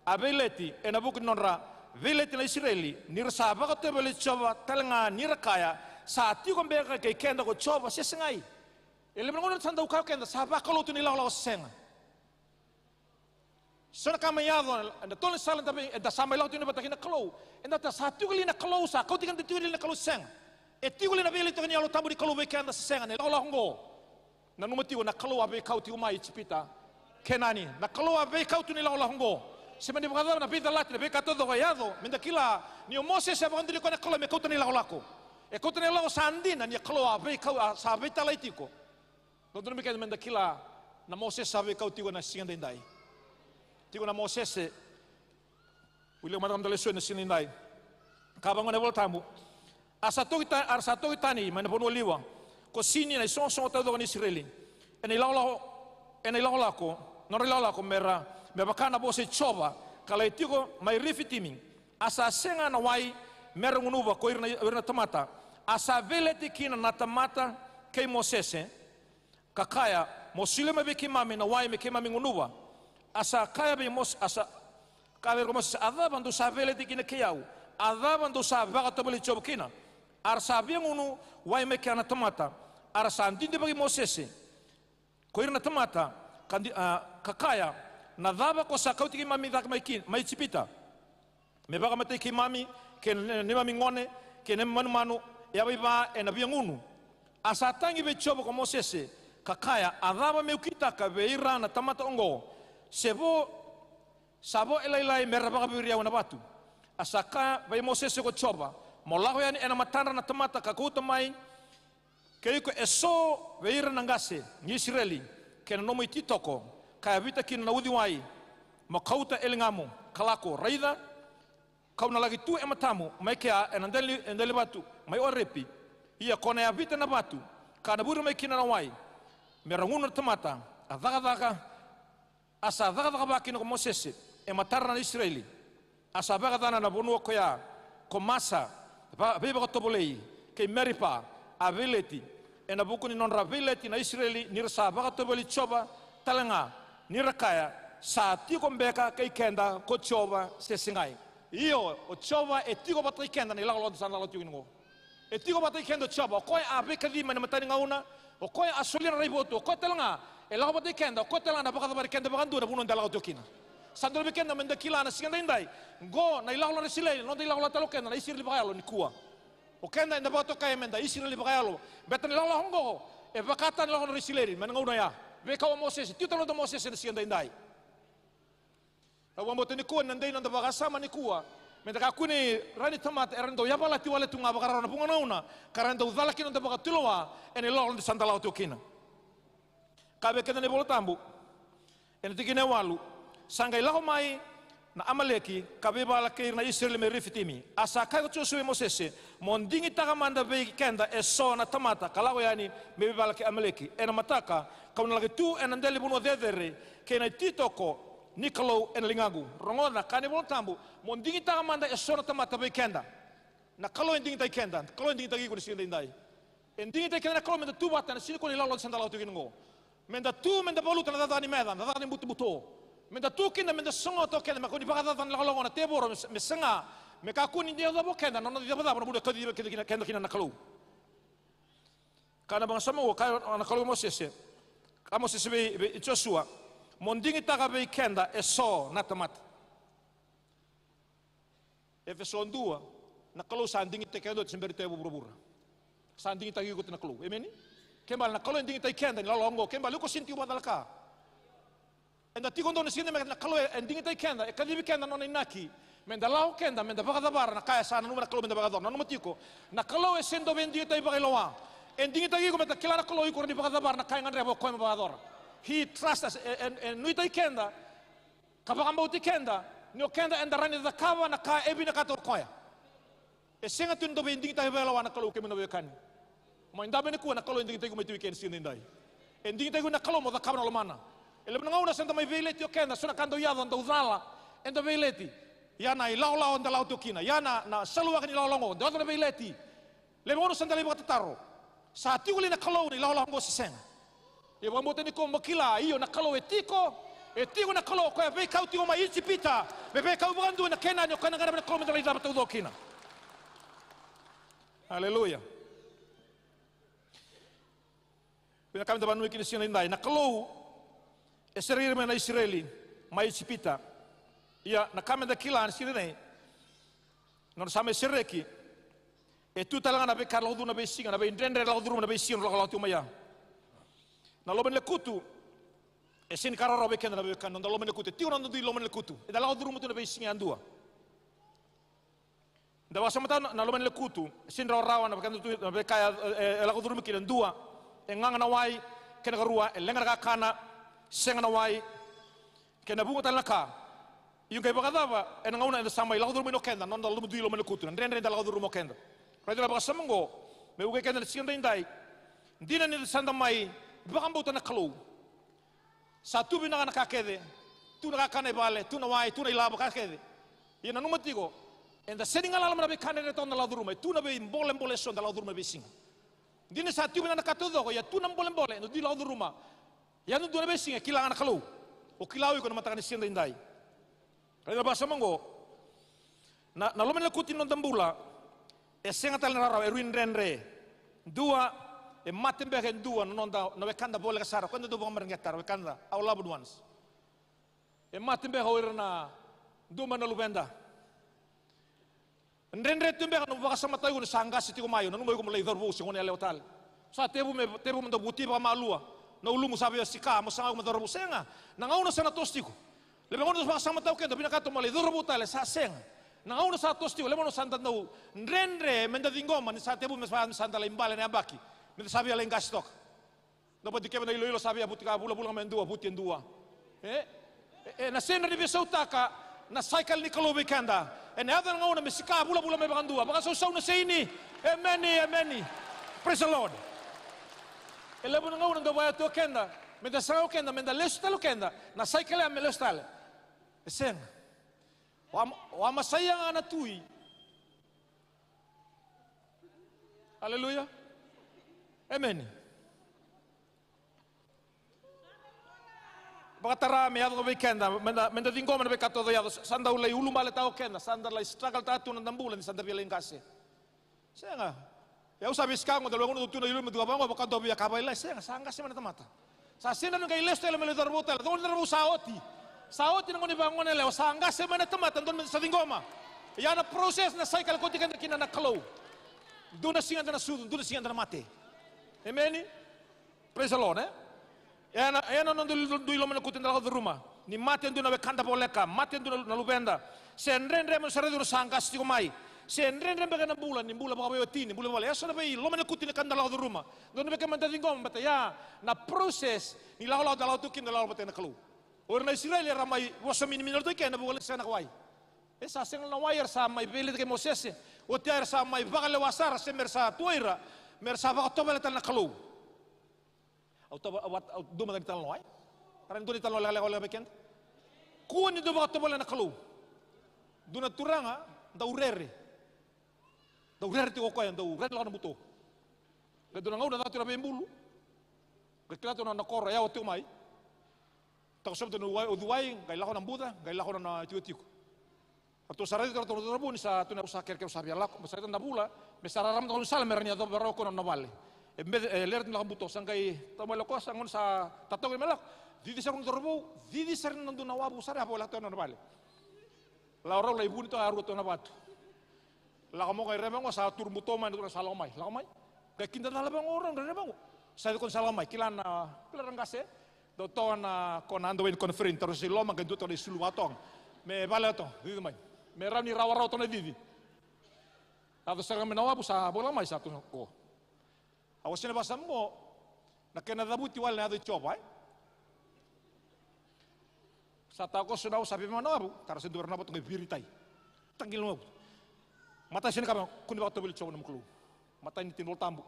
a veileti ena vuku ni nodra veileti na Isireli, ni ra sa vakatovoli Jiova tale ga ni ra kaya, sa tiko beka kei keda ko Jiova se segai. E levu na gauna sa dau kaya o keda sa vakalou tu na ilakolako se sega. So na ka mai yaco, eda tolo ni sala eda vei, eda sa mai lako tiko ni vata kei na Kalou. Eda ta sa tiko li na Kalou, sa kauti keda tiko li na Kalou se sega. E tiko li na veileti toka ni Yalo Tabu ni Kalou vei keda se sega, na ilakolako oqo. Nanuma tiko na Kalou a veikau tiko mai Ijipita, Kenani. Na Kalou a veikau tu na ilakolako oqo. Se mani vakacava na veicalati, na veika taucoko e yaco, meda kila ni o Mosese a vakaduri koya na Kalou me kauta na ilakolako. E kauta na ilakolako sa dina ni a Kalou a veikau, a sa veitalai tiko. Dodonu me keda meda kila na Mosese sa veikau tiko na siga daidai. Tiko na Mosese. Wilika mada na noda lesoni na siga daidai. Ka vagona e Vola Tabu. A sa toki ta-, a ra sa toki tani mai na vanua liwa ko Sini na isoqosoqo taucoko ni Isireli. Ena ilakolako, ena ilakolako, nodra ilakolako me ra, me vaka na vosa i Jiova, ka lai tiko mai Rifitimi. A sa sega na wai me ra gunuva ko ira na, ira na tamata. A sa veileti kina na tamata kei Mosese, ka kaya, mo solia mai vei keimami na wai me keimami gunuva. A sa kaya vei Mos-, a sa kaya vei ira ko Mosese, a cava dou sa veileti kina kei au? A cava dou sa vakatovolei Jiova kina? A ra sa via gunu wai mai kea na tamata. A ra sa didivaki Mosese ko ira na tamata, ka di-, a, ka kaya, na cava ko sa kauti keimami cake mai ki, mai Ijipita? Me vakamatei keimami, kei na neimami gone, kei na neimami manumanu, e yavai va ena via gunu. A sa tagi vei Jiova ko Mosese, ka kaya, a cava meu kitaka vei ira na tamata oqo? Se vo, sa vo e lailai me ra vakaviri au ena vatu. A sa kaya vei Mosese ko Jiova, mo lako yani ena matadra na tamata ka kauta mai kei iko eso vei ira na qase ni Isireli, kei na nomu ititoko, ka yavita kina na uciwai, mo kauta e ligamu, ka lako, raica, kau na laki tu e matamu mai kea ena dela ni, ena dela ni vatu mai Orepi. Ia ko na yavita na vatu, ka na vuri mai kina na wai, me ra gunu na tamata. A cakacaka, a sa cakacaka vaka kina ko Mosese e matadra na Isireli. A sa vakayacana na vanua koya ko Masa, va-, veivakatovolei, kei Meripa, a veileti, ena vuku ni nodra veileti na Isireli, ni ra sa vakatovoli Jiova tale ga, ni ra kaya, sa tiko beka kei keda ko Jiova se segai. Io, o Jiova e tiko vata kei keda na ilakolako eda sa na lako tiko kina oqo. E tiko vata kei keda o Jiova, o koya a veikacivi mai na matani gauna, o koya a solia na raivotu, o koya tale ga e lako vata kei keda, o koya tale ga na vakacavari keda vakadua na vanua eda lako tiko kina. Sa dodonu vei keda meda kila na siga daidai, qo na ilakolako na Isireli, noda ilakolako tale o keda na Isireli vakayalo nikua. O keda eda vakatokai meda Isireli vakayalo, baleta na ilakolako oqo e vakataka na ilakolako na Isireli mai na gauna oya. Veikau o Mosese, tiko tale o Mosese na siga daidai. Au vakabauta nikua ni na dei noda vakasama nikua, meda kakua ni rawa ni tamata era dau yavalati wale tu ga vakarau na vuqa na gauna, ka ra dau cala kina noda vakatulewa ena ilakolako da sa da lako tiko kina. Ka vei keda na iVola Tabu ena tikina e walu, sa qai lako mai na Amaleki ka veivala kei ira na Isireli mai Rifitimi. A sa kaya ko Josua vei Mosese, mo digitaka mada vei keda eso na tamata ka lako yani me veivala kei Amaleki. Ena mataka kau na laki tu ena dela ni vanua cecere, kei na ititoko ni Kalou ena ligaqu. Rogoca, kaya na iVola Tabu, mo digitaka mada eso na tamata vei keda. Na Kalou e digitaki keda, na Kalou e digitaki iko na siga daidai. E digitaki keda na Kalou meda tu vata ena siga nikua na ilakolako da sa da lako tiko kina oqo. Meda tu, meda valuta na cakacaka ni meca, na cakacaka ni butobuto. Meda tu kina meda sogota o keda me kakua ni vakacacana na ilakolako na tevoro, me, me saga, me kakua ni dau yacova o keda na nona icavacava na vanua e kauti keda kina, keda kina na Kalou. Ka na vakasama ua, kaya na Kalou vei Mosese, kaya Mosese vei, vei Josua, mo digitaka vei keda eso na tamata. Efeso dua, na Kalou sa digitaki keda oti se bera ni tu e vuravura. Sa digitaki iko oti na Kalou. Emeni? Kena ibalebale na Kalou e digitaki keda ni lako oqo. Kena ibalebale iko sega ni tiko vakacalaka. Eda tiko donu na siga ni meke na Kalou e digitaki keda, e kacivi keda na nona inaki. Meda lako keda, meda vakacavara na ka e sa nanuma na Kalou meda vakayacora. Nanuma tiko, na Kalou e sega ni dau veidigitaki vakailoa. E digitaki iko meda kila na Kalou iko rawa ni vakacavara na ka e gadreva o koya me vakayacora. He trusts us, e, e, e nuitaki keda, ka vakabauti keda, ni o keda eda rawa ni cakava na ka e vinakata o koya. E sega tu ni dau veidigitaki vakailoa na Kalou, kemuni na veiwekani. Mai dabe nikua na Kalou e digitaki iko mai tu i ke na siga daidai. E digitaki iko na Kalou mo cakava na lomana. E levu na gauna sa da mai veileti o keda, so na ka dau yaco, dau cala, eda veileti. Ia na ilakolako eda lako tiko kina, ia na, na saluwaki ni ilakolako oqo, dau yaco na veileti. Levu na gauna sa da lai vakatataro, sa tiko li na Kalou na ilakolako oqo se sega? Ia vakabauta nikua mo kila, io, na Kalou e tiko, e tiko na Kalou, o koya veikau tiko mai Ijipita, me veikau vakadua ena Kenani, o koya na gadreva na Kalou me da lai cava taucoko kina. Aleluya. Vei na ka me da vanui kina siga nidai, na Kalou e sereki ira mai na Isireli mai Ijipita. Ia na ka me da kila na siga nidai, na nodra sa mai sereki, e tu tale ga na veika lako curuma na veisiga, na veidredre lako curuma na veisiga, na lakolako tiko mai ya. Na loma ni lekutu, e sega ni ka rawarawa vei keda na veiwekani, na noda loma ni lekutu, e tiko na noda dui loma ni lekutu, eda lako curuma tu na veisiga yadua. Da vakasamataka na, na loma ni lekutu, e sega ni rawarawa na vaka tu na veika e, e, e lako curumi kina. Dua, e gaga na wai, kena karua, e leqa na kakana, sega na wai, kei na vuqa tale na ka. Ia qai vakacava ena gauna eda sa mai lako curuma kina o keda na noda loma, dui loma ni lekutu, na dredre eda lako curuma o keda. Raica na vakasama oqo, me vukei keda na siga daidai. Dina ni da sa da mai vakabauta na Kalou. Sa tu vinaka na ka kece, tu na kakana i vale, tu na wai, tu na ilavo, ka kece. Ia nanuma tiko, eda sega ni galala mai na veika dredre toka da lako curuma, e tu na veibolebole eso da lako curuma na veisiga. Dina sa tu vinaka na ka taucoko, ia tu na bolebole eda dui lako curuma. Ia yadudua na veisiga e kila ga na Kalou. O kila o iko na mataka ni siga daidai. Raica na vakasama oqo. Na, na loma ni lekutu ni noda bula, e sega tale na rawarawa, e rui dredre. Dua, e mate beka e dua na noda, na wekada voleka sara, o koya eda dau vakamareqeta, na wekada, our loved ones. E mate beka o ira na dua mai na luveda. Dredre tu beka na nomu vakasamataka iko ni sa qase tiko mai, o nanuma iko mo lai cauravou se gone yalewa tale. Sa tevu me, tevu me da vuti vakamalua. Na ulumu sa via sika, mo saga iko mo cauravou, sega. Na gauna sa na toso tiko. Levu na gauna sa vakasamataka keda, vinakata mo lai cauravou tale, sa sega. Na gauna sa toso tiko, levu na gauna sa da dau dredre me da ciqoma ni sa tevu me sa, me sa da lai bale na yabaki. Me da sa via lai qase toka. Na vati keve na iloilo sa via vutika vulavula ga mai e dua, vuti e dua. E? E, e na sega ni veisautaka na saikale ni Kalou vei keda. Ena yaco na gauna me sika vulavula mai vakadua. Vakasausau na saini. Emeni, emeni. Praise the Lord. E levu na gauna dau vaya tu o keda, me da saga o keda, me da lesu tale o keda, na saikale ya me lesu tale. E sega. O a, o a masaia ga na tui. Aleluya. Emeni. Vakatara me yaco vei keda, me da, me da ciqoma na veika taucoko yaco, sa, sa dau lai ulubaletaka o keda, sa da lai struggle taka tu na noda bula ni sa da via lai qase. Sega. Ia au sa veisika oqo, da lewe gona dau tu na ilumu, dua vaqo, vaka dau via ka vailai, sega, sa qase mai na tamata. Sa sega ni qai lesu tale me lai cauravou tale, cauravou sa oti. Sa oti na gauna ni vagone yalewa, sa qase mai na tamata, dodonu me da sa ciqoma. Ia na process na saikale kauti keda kina na Kalou. Dua na siga eda na sucu, dua na siga eda na mate. Emeni? Praise the Lord, e? Ena, ena noda dui, dui loma ni lekutu eda lako curuma. Ni mate dua na wekada voleka, mate dua na luveda. Se dredre mo sa raica ni sa qase tiko mai. Se dredre beka na bula, ni bula vakaveiwatini, ni bula vale. Eso na vei loma ni lekutu ni ka da lako curuma. Dodonu beka me da ciqoma, baleta ya na process ni lakolako da lako tu kina, da lako vata kei na Kalou. O ira na Isireli era mai vosa minimini tu i ke ena vuku ni sega na wai. E sa sega na wai, era sa mai veileti kei Mosese. Oti ya era sa mai vakalewa sara, se me ra sa tu o ira, me ra sa vakatovolea tale na Kalou. Au tava, au, au dua mada ni talanoa, e? Ka ra ni dua ni talanoa lekaleka, lekaleka vei keda. Kua ni dau vakatovolea na Kalou. Dua na turaga dau rere. Dau rere tiko o koya, dau rere lako na buto. Qai dua na gauna caka tiko na veibulu. Qai kila tu na, na koro e yawa tiko mai. Takosova tu na uciwai, uciwai, qai lako na buca, qai lako na, na tikotiko. Ratou sa raica ratou na cauravou ni sa tu na, sa kerekere, sa via lako, sa raica na vula me sa rarama toka na sala me ra ni yacova rawa o koya na nona vale. E beci, e lere tu na lako buto, sa qai tau mai lako, sa gauna sa tatoki me lako, cici sara na cauravou, cici sara na dua na wavu sara ya voleka toka na nona vale. Lako rau lai vuni toka, a rua toka na vatu. Lako mai qai reva qo, sa turu buto mai na turaga, sa lako mai, lako mai. Qai kidacala vaqo rau, reva qo. Sa yaco koya sa lako mai, kila na, kila na qase. Dau toka na, ko na Underway Conference, taura se i loma, qai dua toka na isulu vakatoga. Me vale toka, cici mai. Me rawa ni rawarawa toka na cici. Yaco sara mai na wavu, sa voleka mai, sa tu qo. Au wasea na vakasama qo, na kena cavuti wale na yaca i Jiova, e? Sa takoso na wavu, sa via mai na wavu, tara se dua na wavu toka, qai viritai. Taqili na wavu. Matai sega ni kaya, kua ni vakatovolei Jiova na nomu Kalou. Matai ni tiki ni Volatabu.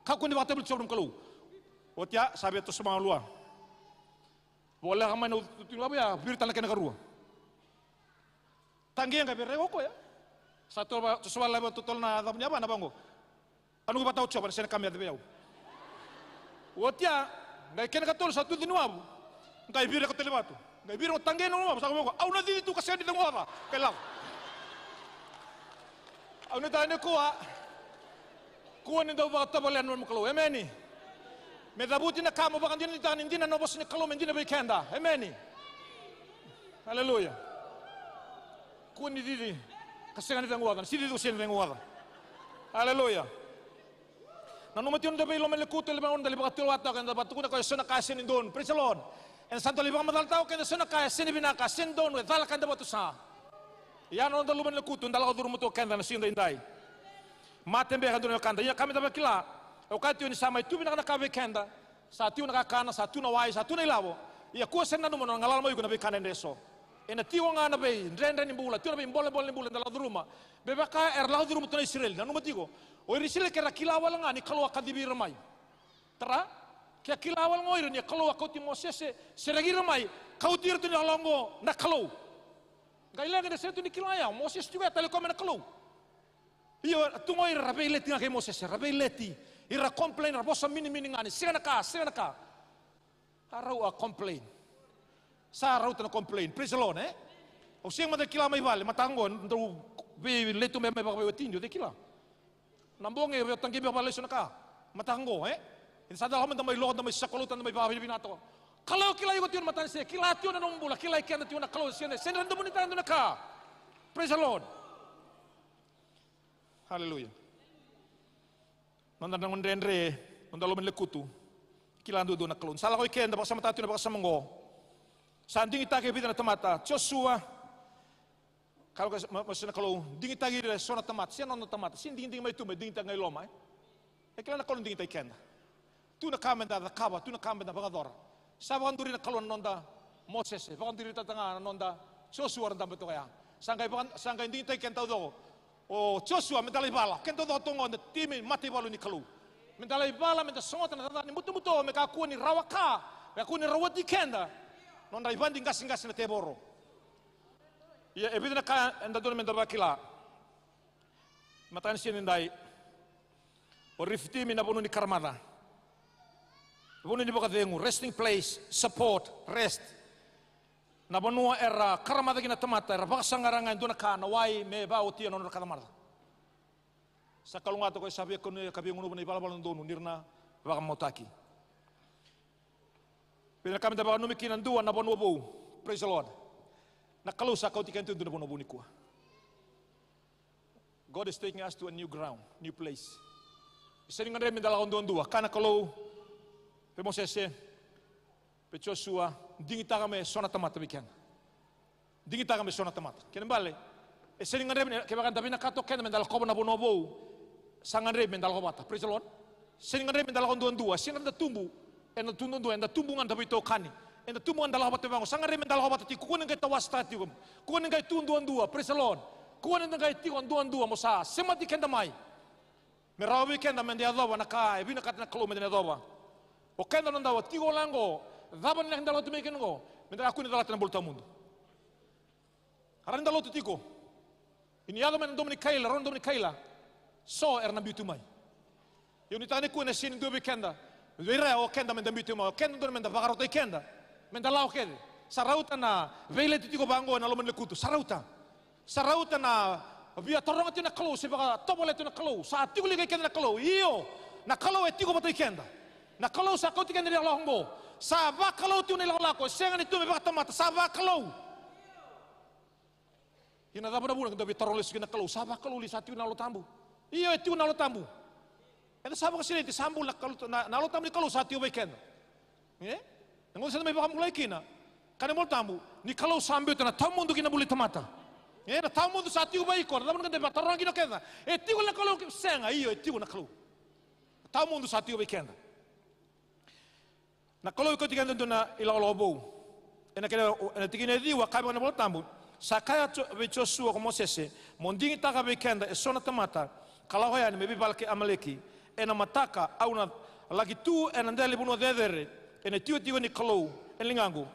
Kaya kua ni vakatovolei Jiova na nomu Kalou. Oti ya, sa via toso mai na wavu. Voleka mai na uciwai ni wavu ya, viri tale na kena karua. Taqi ga, via rai o koya. Sa toso va, toso va laiva totolo na cavu ni yavana vaqo. Au nuqu vata o Jiova, na sega ni ka me yaco vei au. Oti ya, Qai kena ikatolu sa tuci ni wavu. Qai vira ko Talivatu. Qai vira ko Taqei na wavu, sa ko vaka, au na cici tu ka sega ni cegu oca. Qai lako. Au na tani kua. Kua ni dau vakatovolea na nomu Kalou. Emeni. Me cavuti na ka mo vakadinadinataka ni dina na vosa ni Kalou me dina vei keda. Emeni. Aleluya. Kua ni cici ka sega ni cegu oca, na cici ka sega ni cegu oca. Aleluya. Nanuma tiko na noda veiloma ni lekutu, e levu na gauna da lai vakatulewa toka, eda vakatukuna ko e so na ka e sega ni donu. Praise the Lord. Eda sa dau lai vakamacalataka o keda e so na ka e sega ni vinaka, sega ni donu, e cala ka eda vakatusa. Ia na noda loma ni lekutu, da lako curuma tu o keda na siga daidai. Mate beka e dua na wekada, ia ka meda vakila. E okati tiko ni sa mai tu vinaka na ka vei keda. Sa tiko na kakana, sa tu na wai, sa tu na ilavo. Ia kua sega ni nanuma na nona galala mai o iko na veika dredre eso. Ena tiko ga na veidredre ni bula, tiko na veibolebole ni bula eda lako curuma. Me vaka era lako curuma tu na Isireli, nanuma tiko. O ira Isireli ke ra kila wale ga ni Kalou a kacivi ira mai. Tara, ke a kila wale ga o ira ni a Kalou a kauti Mosese, sereki ira mai, kauti ira tu ni lako oqo na Kalou. Qai leqa ni sega tu ni kila ya, o Mosese tiko ya tale koya mai na Kalou. Io, tu ga o ira era veileti ga kei Mosese, era veileti, ira complain, era vosa minimini ga ni sega na ka, sega na ka. A rau a complain. Sa rauta na complain. Praise the Lord, e? Au sega mada ni kila mai vale, mataka oqo, dau veileti tu mai, mai vakaveiwatini, o cei kila? Na bogi, vei o Taqei, vei o Valesu na ka. Mataka oqo, e? Eda sa dau lako mada mai loa, da mai sakolota, da mai vakavinavinaka toka. Kalou kila iko tiko na matanise, kila tiko na nomu bula, kilai keda tiko na Kalou, sega, sega ni da vunitaka e dua na ka. Praise the Lord. Hallelujah. Noda na dredre, noda loma ni lekutu. Kila duadua na Kalou. Sa lako i keda, vakasamataka tu na vakasama oqo. Sa digitaki e vica na tamata, Josua. Kalou ka, ma, ma, na Kalou, digitaki ira e so na tamata, se na nona tamata, se digidigi mai tu, me digitaki ga i loma, e. E kila na Kalou digitaki keda. Tu na ka meda cakava, tu na ka meda vakayacora. Sa vakaduri na Kalou na noda Mosese, vakaduri tata ga na noda Josua ra dabe toka ya. Sa qai vaka, sa qai digitaki keda taucoko. O Josua, meda lai vala, keda taucoko toka oqo na timi mataivalu ni Kalou. Meda lai vala, meda sogota na caca ni butobuto, me kakua ni rawa ka, me kakua ni rawati keda. Nodra ivadi qaseqase na tevoro. Ia, e vica na ka eda dodonu meda vakila. Mataka ni siga nidai. O Reef Team na vanua ni karamaca. Vanua ni vakacegu, resting place, support, rest. Na vanua era karamaca kina na tamata, era vakasaqara ga e dua na ka, na wai me vaotia na nodra karamaca. Sa kalougata ko koya sa via kania ka via gunuva na ivalavala dodonu ni ra na vakamautaki. Vei na ka meda vakananumi kina, dua na vanua vou. Praise the Lord. Na Kalou sa kauti keda tu e dua na vanua vou nikua. God is taking us to a new ground, new place. Sega ni gadrevi meda lako duadua. Kaya na Kalou vei Mosese, vei Josua, digitaka me so na tamata vei keda. Digitaka me so na tamata. Kena ibalebale, e sega ni gadrevi, kevaka eda vinakata o keda meda lakova na vanua vou, sa gadrevi meda lako vata. Praise the Lord. Sega ni gadrevi meda lako duadua. Sega ni da tubu eda tu duadua, eda tubu ga da veitokani. Eda tubu ga da lako vata vaqo. Sa gadrevi meda lako vata tiko. Kakua ni qai tawasetaka tiko. Kakua ni qai tu duadua. Praise the Lord. Kakua ni da qai tiko duadua mo sa semati keda mai. Me rawa vei keda meda yacova na ka e vinakata na Kalou meda na yacova. O keda noda tiko lako oqo, cava na ka eda lako tu mai kina oqo, meda kakua ni calata na bula tawamudu. Rawa ni da lotu tiko. Ia ni yaco mai na domo ni kaila, rau na domo ni kaila. So era na biu tu mai. Ia au nuitaka nikua ena sega ni dua vei keda, vei ira o keda meda biu tu mai, o keda dodonu meda vakarautaki keda. Meda lako kece. Sa rauta na veileti tiko vaqo ena loma ni lekutu. Sa rauta. Sa rauta na via taroga tiko na Kalou, se vakatovolea tiko na Kalou. Sa tiko li kei keda na Kalou? Io, na Kalou e tiko vata kei keda. Na Kalou sa kauti keda ni lako oqo. Sa vakalou tiko na ilakolako, e sega ni tu me vakatamata, sa vakalou. Ia na cava na vuna keda via taroga lesu kina na Kalou? Sa vakalou li, sa tiko na Yalo Tabu? Io, e tiko na Yalo Tabu. Eda sa vakasinaiti, sa bula na Kalou, na, na Yalo Tabu ni Kalou sa tiko vei keda. E? Na gauna sa da mai vakabulai kina, kaya na iVolatabu ni Kalou sa biuta na tawamudu ki na bula i tamata. E, na tawamudu sa tiko vei iko, na cava na ka eda vakataroga kina o keda? E tiko na Kalou ki, sega, io, e tiko na Kalou. Na tawamudu sa tiko vei keda. Na Kalou e kauti keda e dua na ilakolako vou. Ena kena, ena tikina e ciwa, kaya vaka na iVolatabu, sa kaya Jo-, vei Josua ko Mosese, mo digitaka vei keda e so na tamata, ka lako yani me veivala kei Amaleki. Ena mataka au na laki tu ena dela ni vanua cecere, ena itikotiko ni Kalou ena ligaqu.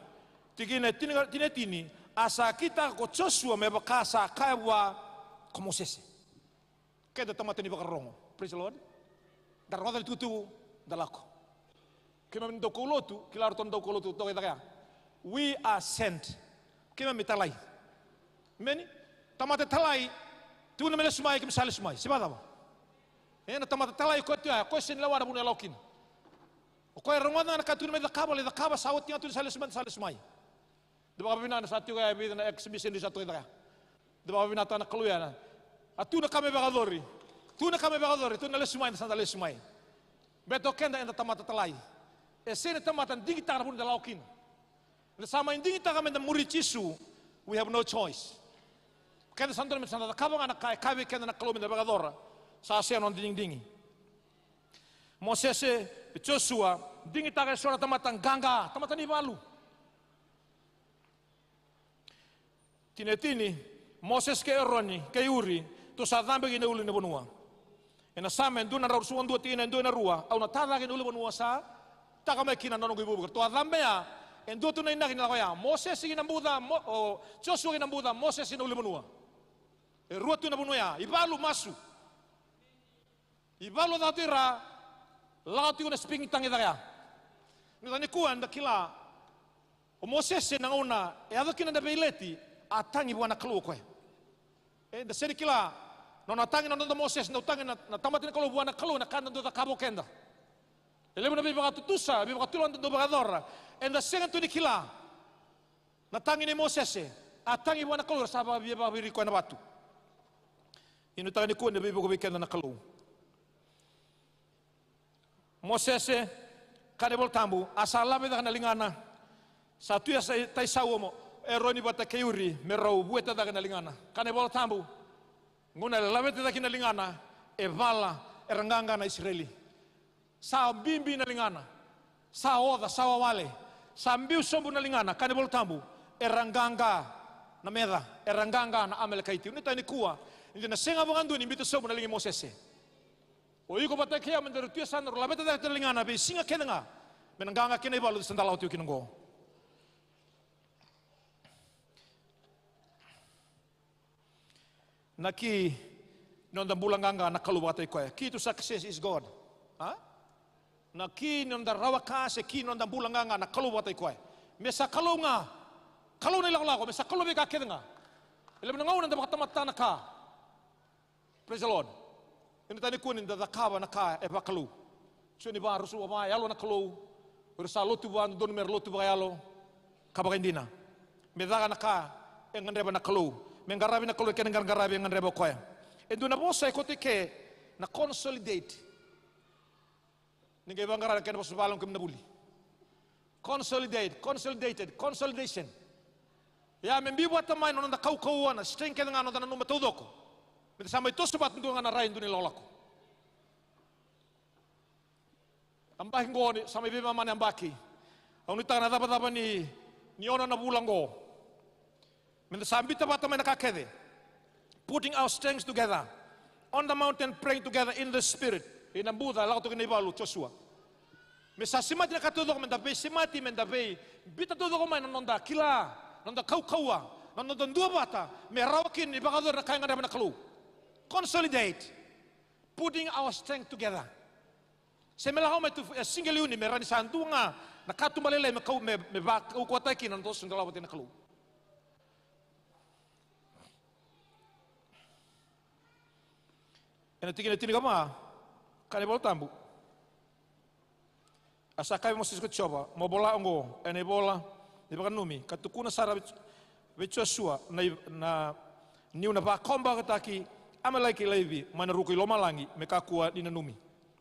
Tikina e tini, tini, tini, a sa kitaka ko Josua me vaka sa kaya vua ko Mosese. Keda tamata ni vakarorogo. Praise the Lord. Da rogoca na itukutuku, da lako. Keimami dau kaulotu, kila ratou na dau kaulotu toka i cake ya. We are sent. Keimami talai. Meni? Tamata talai. Tukuna me lesu mai, keimami sa lesu mai. Se vakacava? E na tamata talai koya tu ya, koya sega ni lewa na vanua e lako kina. O koya e rogoca ga na ka tukuna me cakava, lai cakava, sa oti ga tu ni sa lesu mai, sa lesu mai. Da vakavinavinaka sa tiko ya e vica na exhibition sa toka i cake ya. Da vakavinavinaka na Kalou ya. A tu na ka me vakayacori. Tu na ka me vakayacori, tu na lesu mai, da sa da lesu mai. Baleta o keda eda tamata talai. E sega ni tamata digitaka na vanua da lako kina. Da sa mai digitaka me da muri Jisu, we have no choice. Keda sa dodonu me da sa da cakava ga na ka e kaya vei keda na Kalou me da vakayacora. Sa sega na noda digidigi. Mosese, Josua, digitaka eso na tamata qaqa, tamata ni valu. Tinetini, Mosese kei Eroni kei Uri, tou sa cabe ki na ulunivanua. Ena Same e dua na drau ruasagavulu ka dua, tikina e dua ina rua, au na ta cake ki na ulunivanua sa taka mai kina na noqu ivuvu. Ratou a cabe ya, e dua tu na inaki na lako ya. Mosese ki na buca, Mo-, o Josua ki na buca, Mosese ki na ulunivanua. E rua tu na vanua ya, ivalu masu. Ivalu caka tu i ra, lako tiko na speaking tongue i cake ya. Ni da nikua eda kila, o Mosese na gauna e yaco kina na veileti, a tagi vua na Kalou o koya. E, da sega ni kila, nona tagi na noda Mosese, na tagi na, na tamata ni Kalou vua na Kalou, na ka da dau cakava o keda. E levu na veivakatutusa, veivakatulewa da dau vakayacora, eda sega tu ni kila. Na tagi nei Mosese, a tagi vua na Kalou, era sa vakavia vakaviriki koya na vatu. Ia nuitaka nikua ni veivuke vei keda na Kalou. Mosese, kaya na iVola Tabu, a sa laveta cake na ligana. Sa tu ya sa tai sau o Eroni vata kei Uri me rau vueta cake na ligana. Kaya na iVola Tabu, gauna e laveta cake na ligana, e vala, era qaqa na Isireli. Sa bibi na ligana. Sa oca, sa wawale. Sa biu sobu na ligana, kaya na iVola Tabu, era qaqa na meca, era qaqa na Amalekaiti. Nuitaka nikua ni da na sega vakadua ni biuta sobu na liga i Mosese. O iko vata kei au me daru tu e yasana, daru laveta cake tu na ligana vei siga kece ga, me na qaqa kina ivalu sa da lako tiko kina oqo. Na ki ni noda bula qaqa na Kalou vakataki koya. Key to success is God. A? Na ki ni noda rawa ka se ki ni noda bula qaqa na Kalou vakataki koya. Me sa Kalou ga. Kalou na ilakolako, me sa Kalou vei ka kece ga. E levu na gauna da vakatamatana ka. Praise the Lord. Ena tani kua ni da cakava na ka e vakalou. Joni va, rusu va, yalo na Kalou. O ira sa lotu va, dodonu me ra lotu vakayalo. Ka vakaidina. Me caka na ka e gadreva na Kalou. Me qaravi na Kalou, e kena qaraqaravi e gadreva o koya. E dua na vosa e koto i ke na consolidate. Ni qai vaqara na kena vosa vakayago kemuni na vuli. Consolidate, consolidated, consolidation. Ia me biu vata mai na noda kaukauwa, na strength kece ga, na noda nanuma taucoko. Me da sa mai toso vata dua ga na rai, dua na ilakolako. Yabaki qo ni sa mai veimama na yabaki. Au nuitaka na cavacava ni, ni ono na vula qo. Me da sa biuta vata mai na ka kece. Putting our strengths together. On the mountain, praying together in the spirit. Ena buca, lako toka ina ivalu, Josua. Me sa semati na ka taucoko, me da veisemati, me da veibiuta taucoko mai na noda kila, na noda kaukauwa, na noda duavata, me rawa kina ni vakayacora na ka e gadreva na Kalou. Consolidate. Putting our strength together. Se me lako mai tu e single unit, me rawa ni sa dua ga na katuba lailai me kau, me, me vakaukauwataki kina na noda toso ni dolava vata kei na Kalou. Ena tikina e tinikava, kaya na iVola Tabu. A sa kaya vei Mosese ko Jiova, mo vola oqo ena ivola ni vakananumi, ka tukuna sara vei, vei Josua na i-, na niu na vakaobakataki Amaleki kei Laivi mai na ruku i lomalagi me kakua ni nanumi.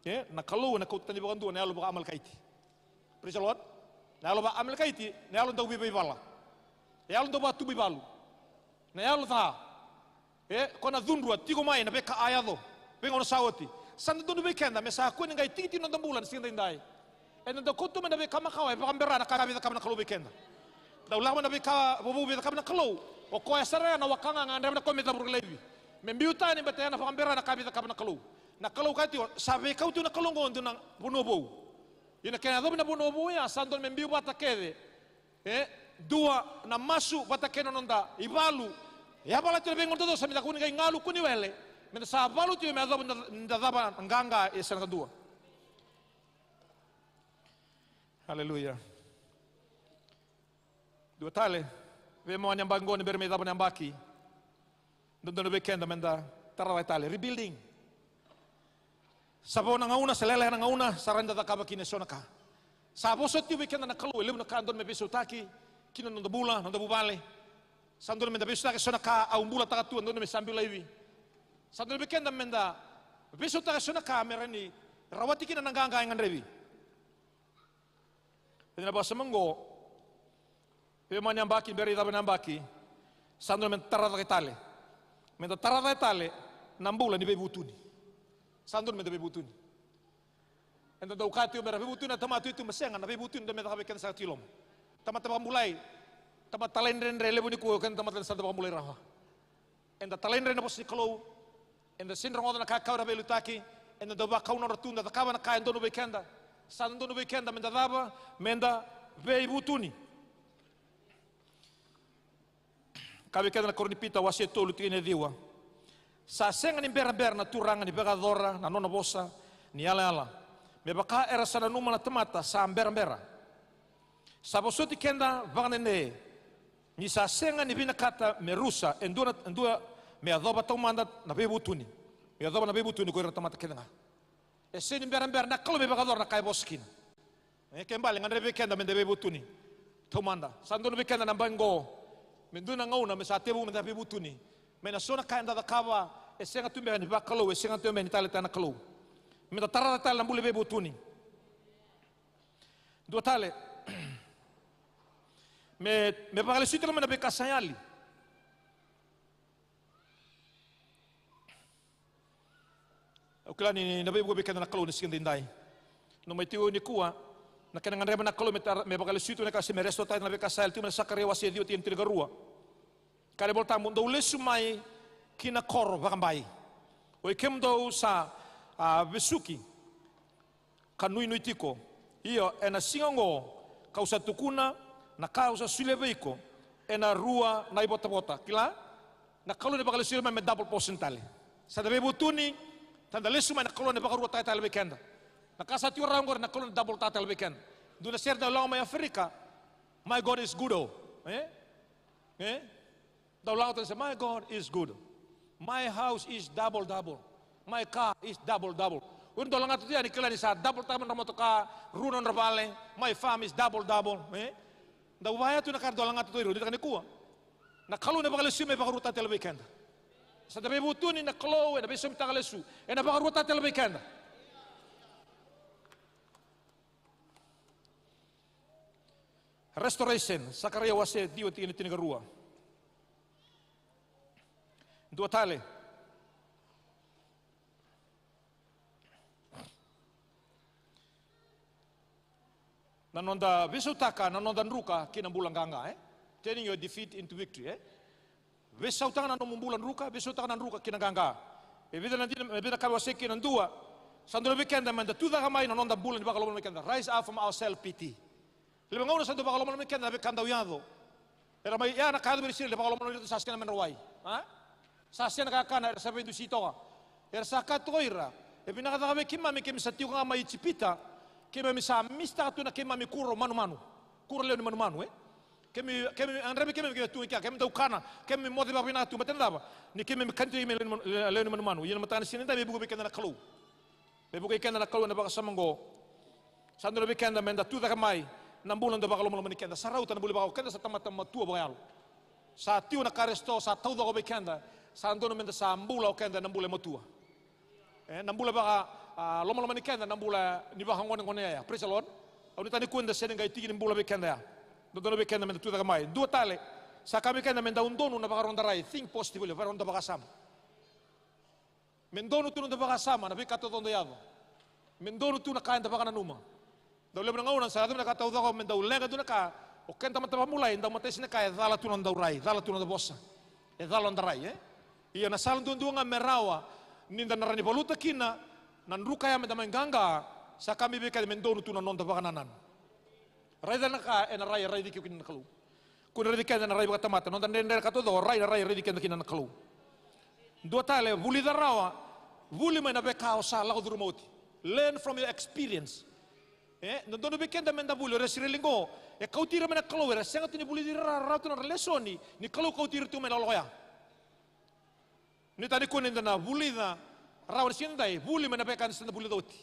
E, na Kalou ena kauta tani vakadua na yalo vaka-Amalekaiti. Praise the Lord. Na yalo vaka-Amalekaiti na yalo dau veivaivala. Na yalo dau vakatubu ivalu. Na yalo ca. E, ko na cudrua tiko mai na veika a yaco. Veigauna sa oti. Sa dodonu vei keda me sa kua ni qai tikitiki na noda bula na siga daidai. Eda dau kauta mai na veika makawa e vakabera na ka via cakava na Kalou vei keda. Dau lako mai na veika vovou via cakava na Kalou. O koya sara ya na waka ga e gadreva na Kalou me cavuraki Laivi. Me biu tani baleta ya na vakabera na ka via cakava na Kalou. Na Kalou kaya tiko, sa veikau tu na Kalou oqo e dua na vanua vou. Ia na kena yacovi na vanua vou ya, sa dodonu me biu vata kece. E, dua na masu vata kei na noda ivalu. E a vala tiko na veigauna taucoko sa me da kua ni qai galu, kua ni wele. Me da sa valu tiko me yacova ni da, ni da cava na qaqa e sega na ka dua. Aleluya. Dua tale, veimau ni yabaki qo ni bera me icava na yabaki. Dodonu vei keda meda tara cake tale, rebuilding. Sa vo na gauna, sa leleka na gauna, sa rawa ni da cakava kina eso na ka. Sa vosa tiko vei keda na Kalou e levu na ka e dodonu me veisautaki kina noda bula, noda vuvale. Sa dodonu meda veisautaka eso na ka au bulataka tu, e dodonu me sa biu laivi. Sa dodonu vei keda meda veisautaka eso na ka me rawa ni rawati kina na qaqa e gadrevi. Ena vakasama oqo, veimau ni yabaki, bera icava na yabaki, sa dodonu meda tara cake tale. Meda tara cake tale na bula ni veivutuni. Sa dodonu meda veivutuni. Eda dau kaya tiko mera veivutuni na tamata tu, tu, ma sega, na veivutuni dodonu me caka vei keda saka tu i loma. Tamata vakabulai, tamata talaidredre levu nikua, o keda tamata sa da vakabulai rawa. Eda talaidredre na vosa ni Kalou, eda sega ni rogoca na ka e kaya na veiliutaki, eda dau vakau nodra tu, da cakava na ka e donu vei keda. Sa donu vei keda meda cava, meda veivutuni. Kaya vei keda na Korinipita wase tolu tikina e ciwa. Sa sega ni berabera na Turaga ni vakayacora na nona vosa ni yalayala, me vaka era sa nanuma na tamata sa berabera. Sa vosoti keda vakadede, ni sa sega ni vinakata me rusa e dua na, e dua, me yacova taumada na veivutuni. Me yacova na veivutuni ko ira na tamata kece ga. E sega ni berabera na Kalou me vakayacora na ka e vosa kina. E kena ibalebale, gadrevi vei keda meda veivutuni taumada. Sa donu vei keda na yabaki qo me dua na gauna me sa tevu meda veivutuni mai na so na ka eda cakava e sega tu beka ni vakalou, e sega tu beka ni taleitaki na Kalou. Meda tara cake tale na bula ni veivutuni. Dua tale, me, me vakalesui tale mai na veika sa yali. Au kila ni na veivuke vei keda na Kalou ena siga edaidai. Nanuma tiko nikua na kena gadreva na Kalou me tara, me vakalesui tu na ka se me restore tale na veika sa yali, tiko mai na Sakaraia wase ciwa tikina tinikarua. Kaya na iVolatabu, dou lesu mai ki na koro vakabai, oi kemudou sa, a, vesuki ka nuinui tiko. Io, ena siga oqo kau sa tukuna na ka au sa solia vei iko ena rua na ivotavota. Kila, na Kalou ena vakalesui mai me double portion tale. Sa da veivutuni, sa da lesu mai, na Kalou ena vakaruataka tale vei keda. Na ka sa tiko rawa oqori na Kalou ena double taka tale vei keda. Dua na sere dau lako mai Aferika, my God is good, o. E? E? Dau lako tale se, my God is good. My house is double double. My car is double double. O ira dau lagata tu yani, kila ni sa double taka nodra motoka, rua nodra vale. My farm is double double. E? Dau vaya tu na ka era dau lagata tu o ira, o ira nikua. Na Kalou ena vakalesui me vakaruataka tale vei keda. Sa da veivutuni, na Kalou ena veisaumitaka lesu, ena vakaruataka tale vei keda. Restoration, Sakaraia wase ciwa tikina tinikarua. Dua tale. Na noda veisautaka na noda druka ki na bula qaqa, e? Turning your defeat into victory, e? Veisautaka na nomu bula druka, veisautaka na druka ki na qaqa. E vica na dina, e vica na ka au wasea kina, dua. Sa dodonu vei keda meda tucake mai na noda bula ni vakalomalomani keda. Rise up from our self pity. Levu na gauna sa dau vakalomalomani keda na veika dau yaco. Era mai, ya na ka yaco vei Isireli, vakalomalomani iratou sa sega na medra wai. A? Sa sega na kakana, era sa veidusi toka. Era sa kaya tu o ira, e vinaka cake vei keimami, keimami sa tiko ga mai Ijipita, keimami sa misitaka tu na keimami kuro manumanu. Kuro lewe ni manumanu, e? Keimami, keimami, a gadrevi keimami, keimami tu ga i kea, keimami dau kana, keimami moce vakavinaka tu, baleta na cava? Ni keimami kani tu mai lewe ni manu-, lewe ni manumanu. Ia na mataka ni siga edaidai me vuki vei keda na Kalou. Me vukei keda na Kalou ena vakasama oqo. Sa dodonu vei keda meda tucake mai na bula ni dau vakalomalomani keda. Sa rauta na bula vaka, o keda sa tamata matua vakayalo. Sa tiko na Karisito, sa taucoko vei keda. Sa dodonu meda sa bula o keda ena bula e matua. E, na bula vaka, a, lomalomani keda, na bula ni vakagonegonea ya. Praise the Lord. Au nuitaka nikua ni da sega ni qai tiki ni bula vei keda ya. Dodonu vei keda meda tucake mai. Dua tale, sa ka vei keda me dau donu na vakarogoda rai. Think positively, vakarogoda vakasama. Me donu tu na noda vakasama na veika taucoko da yaco. Me donu tu na ka eda vakananuma. Dau levu na gauna sa yaco mai na ka taucoko me dau leqa tu na ka, o keda tamata vakabulai, dau matai si na ka e cala tu na noda rai, cala tu na noda vosa. E cala na noda rai, e? Ia na sala duadua ga me rawa ni da na rawa ni valuta kina na druka ya me da mai qaqa, sa ka mai vei keda me donu tu na noda vakanananu. Raica na ka ena rai e raici iko kina na Kalou. Kua ni raici keda ena rai vakatamata, noda dredre na ka taucoko, rai na rai e raici keda kina na Kalou. Dua tale, vulica rawa, vuli mai na veika o sa lako curuma oti. Learn from your experience. E dodonu vei keda me da vuli. O ira Isireli qo, e kauti ira mai na Kalou, era sega tu ni vulici ira rawa tu na nodra lesoni ni Kalou kauti ira tu mai na loloya. Ni tani kua ni da na vulica rawa ni siga ni dai, vuli mai na veika eda sa na vulica oti.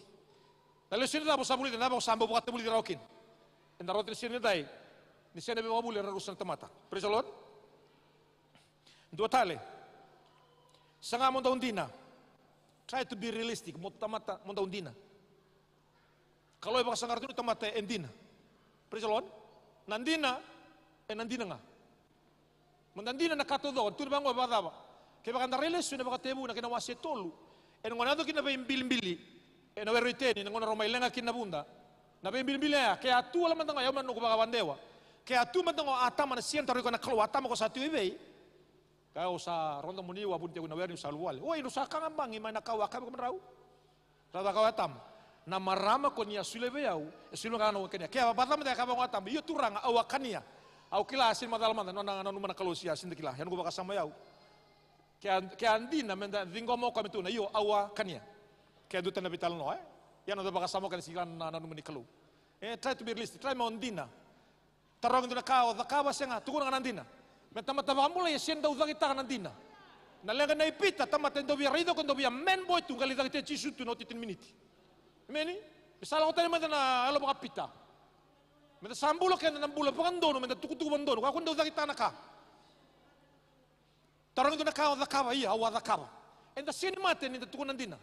Na lesoni cava o sa vulica, na cava o sa bau vakatavulici rawa kina? Eda rauta ni siga ni dai, ni sega ni veivakavuli era rusa na tamata. Praise the Lord. Dua tale. Saga mo dau dina. Try to be realistic. Mo tamata mo dau dina. Kalou e vakasaqara tu na tamata e dina. Praise the Lord. Na dina, e na dina ga. Mo da dina na ka taucoko, tu ni vaqo e vakacava? Kevaka da rai lesu ena Vakatekivu na kena wase tolu, ena gauna yaco kina na veibilibili ena were i Iteni, na gauna rau mai leqa kina na vuda. Na veibilibili ya, ke a tu wale mada ga o Eva na noqu vakavadewa, ke a tu mada ga o Atama na siga e tarogi koya na Kalou, Atama, ko sa tiko i vei? Kaya, au sa roda mo ni, au a vuni tiko na were niu sa luvawale. Oi, drau sa kagabagi mai na ka au a kaya vei kemudrau. Sa cakava o Atama. Na marama ko ni a solia vei au, e solia ga na kania. Ke a vakacamata, e kaya vaqo o Atama, io Turaga, au a kania. Au kila a sega ni macala mada na nona nanuma na Kalou, se a sega ni da kila. E noqu vakasama o yau, ke a, ke a dina me da ciqoma o koya me tukuna, io, au a kania. Ke a dua tani na veitalanoa, e? Ia na noda vakasama o koya na sega ni kila na nanuma ni Kalou. E, try to be realistic, try mo dina. Tarogi dua na ka o cakava, sega, tukuna ga na dina. Me tamata vakabulai e sega ni dau cakitaka na dina. Na leqa nei Pita, tamata e dau via raica o koya e dau via man boy tu, qai lai cakitaki Jisu tu na oti tini miniti. Emeni? Me sa lako tani mada na yalo vaka-Pita. Me da sa bula keda na bula vakadodonu, me da tukutuku vakadodonu, kakua ni dau cakitaka na ka. Tarogi dua na ka o cakava, ia au a cakava. Eda sega ni mate ni da tukuna dina.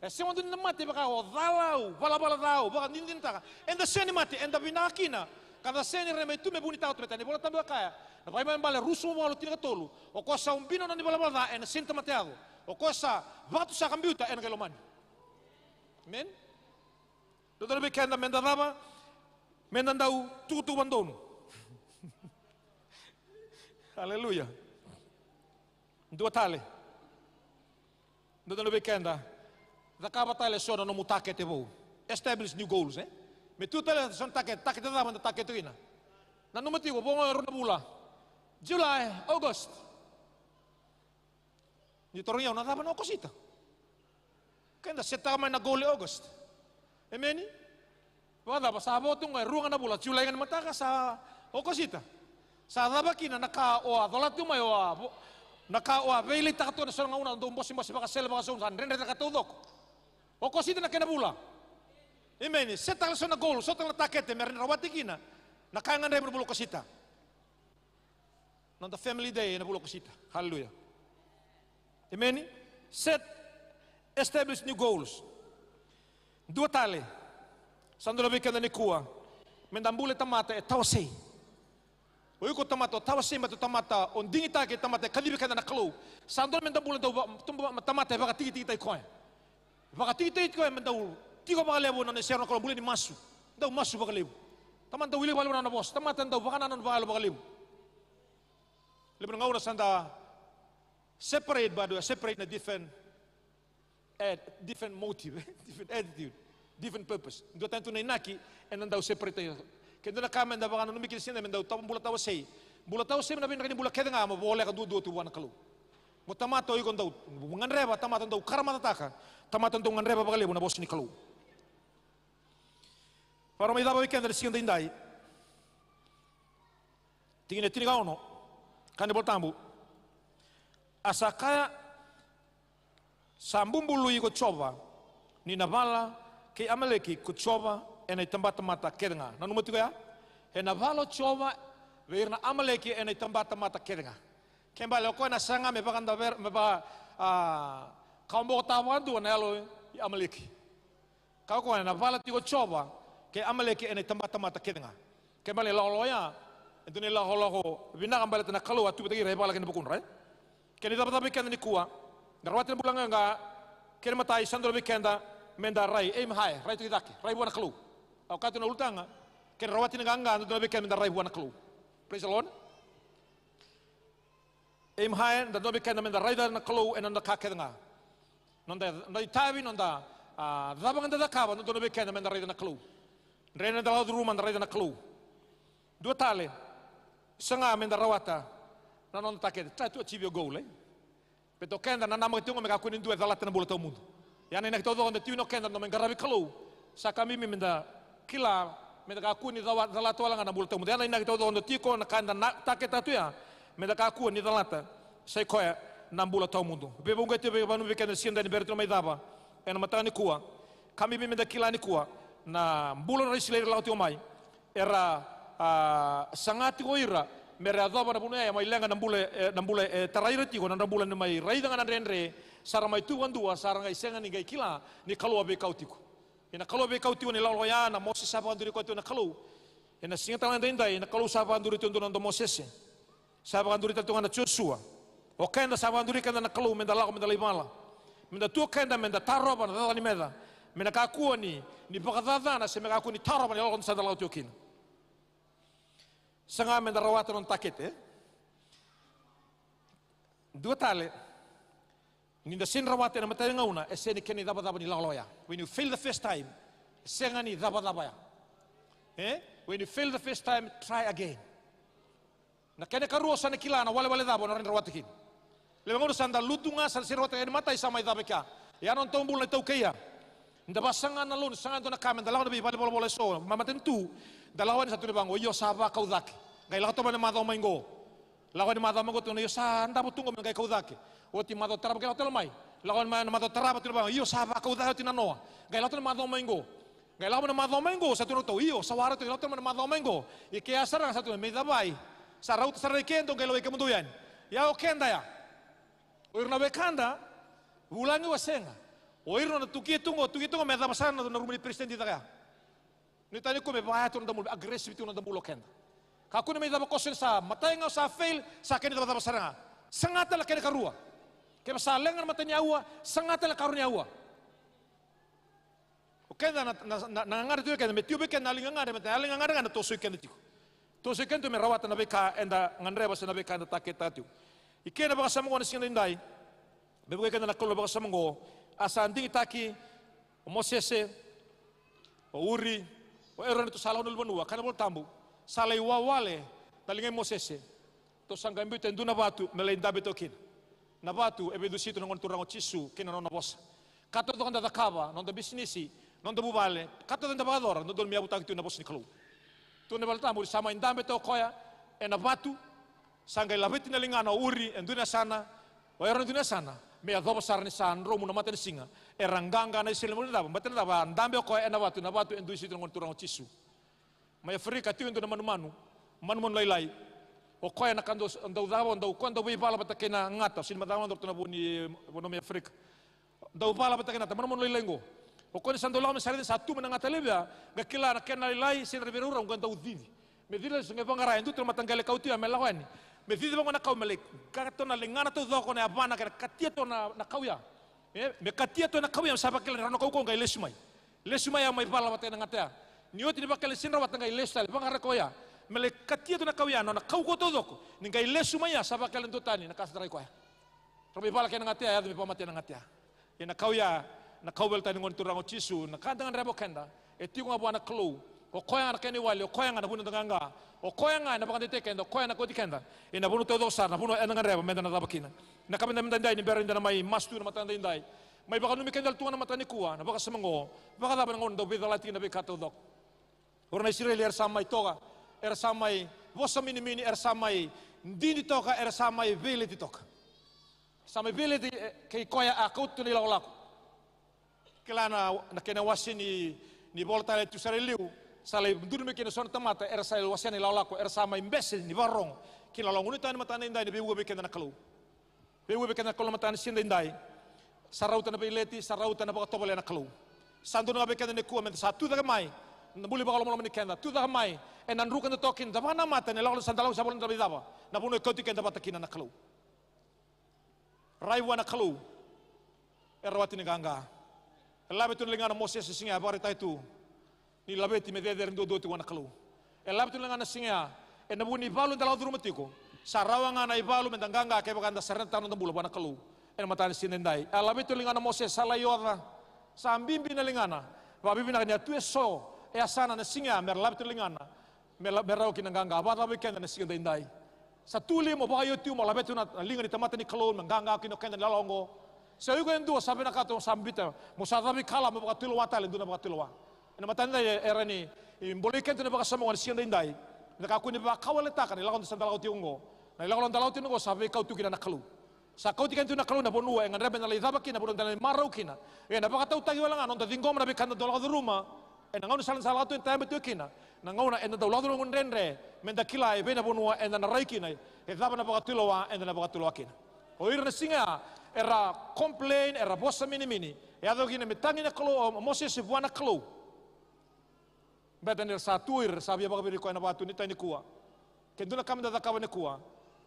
E sega dua ni da mate vaka o cala au, valavala ca au, vakadinadinataka. Eda sega ni mate, eda vinaka kina. Ka da sega ni rai mai tu me vunitaka tu, baleta na iVolatabu e kaya, na Vakaibalebale ruasagavulu ka walu, tinikatolu. O koya sa ubina na nona ivalavala ca ena sega ni tamata yaco. O koya sa vakatusa ka biuta ena qai lomani. Amen. Dodonu vei keda me da cava? Me da dau tukutuku vakadodonu. Aleluya. Dua tale. Dodonu vei keda, cakava tale eso na nomu takete vou. Establish new goals, e? Me tu tale eso na takete, takete cava eda takete kina? Nanuma tiko, vo ga e rua na vula. July, August. Ni tarogi au na cava na Okosita. Keda setaka mai na goal e August. Emeni? Vakacava, sa vo tu ga e rua ga na vula, July ga ni mataka sa Okosita. Sa cava kina na ka o a colata tu mai, o a vo-, na ka o a veiletaka tu ena so na gauna, dau bosebose vakasele, vakasau, sa dredre na ka taucoko. Okosita na kena vula. Emeni? Setaka tale eso na goal, so tale na takete me rawa ni rawati kina na ka e gadrevi ena vula Okosita. Noda family day ena vula Okosita. Hallelujah. Emeni? Set, establish new goals. Dua tale. Sa dodonu vei keda nikua me da bula tamata e tawasei. O iko tamata o tawasei, baleta o tamata o digitaki, tamata e kacivi keda na Kalou. Sa dodonu me da bula dau va-, tamata e vakatikitikitaki koya. Vakatikitikitaki koya me dau tiko vakalevu ena nona isere na Kalou, bula ni masu. Dau masu vakalevu. Tamata dau wili vakalevu na nona vosa. Tamata dau vakanananu vakayalo vakalevu. Levu na gauna sa da separate, but we are separate na different, eh, different motive, different attitude, different purpose. Dua tani tu na inaki ena dau separate. Ke dua na ka me da vakananumi kina, sega me dau tawa bula tawasei. Bula tawasei na veidraki ni bula kece ga mo voleka duadua tu vua na Kalou. Mo tamata o iko dau gadreva, tamata dau karamacataka, tamata dau gadreva vakalevu na vosa ni Kalou. Vakarau mai cava vei keda na siga daidai. Tikina e tinikaono. Kaya na iVolatabu, a sa kaya, sa bubului ko Jiova ni na vala kei Amaleki ko Jiova ena itabatamata kece ga. Nanuma tiko ya, ena vala o Jiova vei ira na Amaleki ena itabatamata kece ga. Kena ibalebale o koya na saga me vakadavera, me vaka, a, kawabokotaka vakadua na yalo i Amaleki. Ka o koya na vala tiko o Jiova kei Amaleki ena itabatamata kece ga. Kena ibalebale na ilakolako oya e dua na ilakolako vinaka baleta na Kalou a tuvitaki ira e vala kina vukudra, e? Kena icavacava vei keda nikua, da rawata na bula qaqa, kena imatai sa dodonu vei keda me da rai, aim high, rai toka i cake, rai vua na Kalou. Au kaya tu na ulutaga, kena rawata na qaqa, dodonu vei keda me da rai vua na Kalou. Praise the Lord. Aim high, dodonu vei keda me da raica na Kalou ena noda ka kece ga. Noda, noda itavi, noda, a, cava ga da cakava, dodonu vei keda me da raica na Kalou. Dredre na noda lako curuma, da raica na Kalou. Dua tale, saga me da rawata na noda takete. Try to achieve your goal, e? Baleta o keda na namaka tiko me kakua ni dua e calata na bula tawamudu. Ia na inaki taucoko da tiko kina o keda, da mai qaravi Kalou. Sa ka bibi me da kila, me da kakua ni cawa-, calata wale ga na bula tawamudu. Ya na inaki taucoko dau tiko, na ka eda na taketa tu ya, me da kakua ni calata, sa i koya na bula tawamudu. Veivakauqeti, veivakananumi vei keda ena siga edaidai ni bera tu na mai cava ena mataka nikua. Ka bibi me da kila nikua, na bula na Isireli era lako tiko mai, era, a, saga tiko o ira me ra yacova na vanua ya, mai leqa na bula, e, na bula e tarai ira tiko, na nodra bula ni mai raica ga na dredre, sa ra mai tu vakadua, sa ra qai sega ni qai kila ni Kalou a veikau tiko. Ia na Kalou a veikau tiko ena ilakolako ya, na Mosese sa vakaduri koya tiko na Kalou. Ena siga tale ga edaidai, na Kalou sa vakaduri tiko e dua na noda Mosese. Sa vakaduri tale tiko ga na Josua. O keda sa vakaduri keda na Kalou, me da lako, me da lai vala. Me da tu o keda, me da tarova na caca ni meca. Me na kakua ni, ni vakacacana, se me kakua ni tarova na ilakolako sa da lako tiko kina. Saga me da rawata na noda takete, e? Dua tale, ni da sega ni rawata ena imatai ni gauna, e sega ni kena icavacava ni lakolako ya. When you fail the first time, e sega ni icavacava ya. E? When you fail the first time, try again. Na kena ikarua, o sa na kila na walewale cava o na rawa ni rawata kina. Lewe ni gauna sa da lutu ga, sa da sega ni rawata ga ena imatai, sa mai cava e kea. Ia na noda taubula na iTaukei ya. Da vakasaga na loan, saga e dua na ka me da lako ena veivalenivolavola eso, mai matanitu. Da lako yani sa tukuna vaqo, io, sa vakau cake. Qai lako toka mai na macawa mai qo. Lako yani macawa mai qo, tukuna, io, sa davo tu qo me qai kau cake. Oti macawa tarava, qai lako tale mai. Lako yani mai na macawa tarava, tukuna vaqo, io, sa vakau cake oti na noa. Qai lako tale macawa mai qo. Qai lako mai na macawa mai qo, sa tukuna ratou, io, sa waraka tu, qai lako tale mai na macawa mai qo. Ia ke ya sara ga sa tukuna, me cava? Sa rauta sara i ke, dou qai lako i kemudou yani. Ia o keda ya. O ira na wekada, vulagi au a sega. O ira na tukia tu qo, tukia tu qo me cava sara na, na rumu ni peresitedi caka ya. Ni tani ko me vaya tu na noda bula, aggressive tu na noda bula o keda. Kakua ni mai cava koso ni sa, matai ga o sa fail, sa kena icavacava sara ga. Saga tale na kena ikarua. Kevaka sa leqa na mata ni aua, saga tale na ikarua ni aua. O keda na, na, na, na gagadre tu o keda, me tiko vei keda na yalo ni gagadre, me na yalo ni gagadre ga na tosoi keda tiko. Tosoi keda tiko me rawata na veika eda gadreva se na veika eda taketaka tiko. I ke na vakasama oqo na siga edaidai, me vukei keda na Kalou na vakasama oqo, a sa digitaki o Mosese, o Uri, o Eroni, ratou sa lako na ulunivanua, kaya na iVolatabu, sa lai wawale na ligai Mosese. Ratou sa qai biuta e dua na vatu me lai dabe toka kina. Na vatu e veidusi tu na Gone Turaga o Jisu kei na nona vosa. Ka taucoko eda cakava, noda bisinisi, noda vuvale, ka taucoko eda vakayacora, dodonu me yavutaki tu na vosa ni Kalou. Tukuna na iVolatabu ni sa mai dabe toka o koya ena vatu, sa qai laveti na ligana o Uri e dua na yasana, o Eroni e dua na yasana, me yacova sara ni sa dromu na matanisiga. Era qaqa na Isireli, baleta na cava? Baleta na cava? A dabe o koya ena vatu, na vatu e dusi tu na Gone Turaga o Jisu. Mai Aferika tiko e dua na manumanu, manumanu lailai. O koya na ka dau, dau cava, dau, koya dau veivala vata kei na gata, o sega ni macala mada o ratou na vo ni, vanua mai Aferika. Dau vala vata kei na gata, manumanu lailai qo. O koya ni sa dau lako mai sara, sa tu mai na gata levu ya, qai kila na kena lailai, sega ni vei rau, qai dau cici. Me cici lesu, qai vaqara e dua tu na mataqali kau tu ya me lako yani. Me cici vaqo na kau me lai, ka tu na ligana taucoko na yavana, kena katia tu na, na kau ya. E, me katia tu na kau ya, me sa vakila ni rawa na kaukauwa, qai lesu mai. Lesu mai ya mai vala vata kei na gata ya. Ni oti ni vakila ni sega ni rawata, qai lesu tale, vaqara koya. Me lai katia tu na kau ya, nona kaukauwa taucoko. Ni qai lesu mai ya, sa vakila ni dua tani na ka sa tarai koya. Rau mai vala kei na gata ya, yaco me vakamatea na gata ya. Ia na kau ya, na kauveilatai ni Gone Turaga o Jisu, na ka eda gadreva o keda, e tiko ga vua na Kalou. O koya ga na kena iwali, o koya ga na vuna eda qaqa. O koya ga ena vakadeitaki keda, o koya ena kauti keda ena vanua taucoko sara, na vanua eda gadreva meda na cava kina. Na ka meda, meda dai ni bera ni da na mai masu tu na mataka daidai. Mai vakananumi keda tu ga na mataka nikua, na vakasama oqo, vakacava na gauna dau veicalati kina na veika taucoko. O ira na Isireli era sa mai toka, era sa mai vosa minimini, era sa mai didi toka, era sa mai veileti toka. Sa mai veileti, e, kei koya a kauta tu na ilakolako. Kila na, na kena wase ni, ni Vola Tale tu sara e liu, sa lai duri mai kina so na tamata, era sa lai wasea na ilakolako, era sa mai bese ni vakarorogo. Kina lako gunu tani mataka daidai ni veivuke vei keda na Kalou. Veivuke vei keda na Kalou mataka ni siga daidai. Sa rauta na veileti, sa rauta na vakatovolea na Kalou. Sa dodonu ga vei keda nikua meda sa tu cake mai na buli vakalomaloma ni keda, tu cake mai ena druka eda toka kina, da vakanamata na ilakolako sa da lako, sa volai da mai cava, na vanua e kauti keda vata kina na Kalou. Rai vua na Kalou. E rawati ni qaqa. E laveti tu na ligana o Mosese na siga ya, vakaraitaki tu ni laveti me cecere duadua tiko vua na Kalou. E laveti tu na ligana na siga ya, ena vuku ni ivalu eda lako curuma tiko. Sa rawa ga na ivalu meda qaqa kevaka eda surrender-taka na noda bula vua na Kalou. Ena mataka ni siga daidai, e laveti tu na ligana o Mosese, sa lai oca. Sa bibi na ligana. Vakavinavinaka ni a tu eso e yasana na siga ya, me ra laveti tu na ligana. Me la, me rawa kina na qaqa, vakacava vei keda na siga daidai? Sa tu li mo vakaioti, mo laveti tu na, na liga ni tamata ni Kalou, me qaqa kina o keda na lala oqo? Se o iko e dua sa vinakata mo sa biuta, mo sa cavikala, mo vakatulewa tale e dua na vakatulewa. Ena mataka ni, e, era ni bolei keda tu na vakasama oqo na siga daidai. Eda kakua ni vakawaletaka na ilakolako da sa da lako tiko oqo. Na ilakolako da lako tiko oqo sa veikau tu kina na Kalou. Sa kauti keda tu na Kalou na vanua e gadreva meda lai cava kina, na vanua da lai marau kina. Ia na vakatautaki wale ga na noda ciqoma na veika da dau lako curuma. Ena gauna sara da sa lako tu, eda tabe tu kina. Na gauna eda dau lako curuma oqo, dredre meda kila e vei na vanua eda na rai kina, e cava na vakatulewa eda na vakatulewa kina. O ira na siga ya era complain, era vosa minimini. E yaco kina me tagi na Kalou o Mosese vua na Kalou. Baleta ni ra sa tu o ira, ra sa via vakavirikoya na vatu. Ni ta nikua, ke dua na ka meda cakava nikua,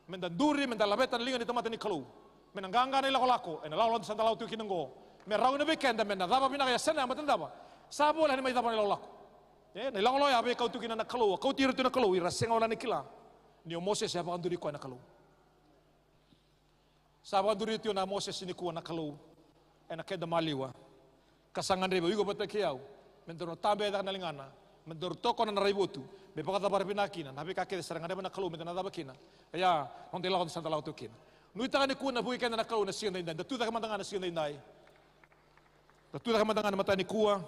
meda duri, meda laveta na liga ni tamata ni Kalou. Me na qaqa na ilakolako ena ilakolako da sa da lako tu kina oqo. Me rawa kina vei keda meda cava vinaka, ia sega, baleta na cava? Sa voleka ni mai cava na ilakolako. E, na ilakolako ya a veikau tu kina na Kalou, a kauti ira tu na Kalou, ira a sega wale ni kila ni o Mosese a vakaduri koya na Kalou. Sa vakaduri tiko o Mosese nikua na Kalou ena keda maliwa. Ka sa gadreva o iko vata kei au me daru na tabe cake na ligana, me daru tokona na raivotu, me vakacavara vinaka kina na veika kece sa ra gadreva na Kalou meda na cava kina. Ia, na noda ilakolako da sa da lako tu kina. Nuitaka nikua na vuki keda na Kalou na siga daidai. Da tu cake mada ga na siga daidai. Da tu cake mada ga na mataka nikua.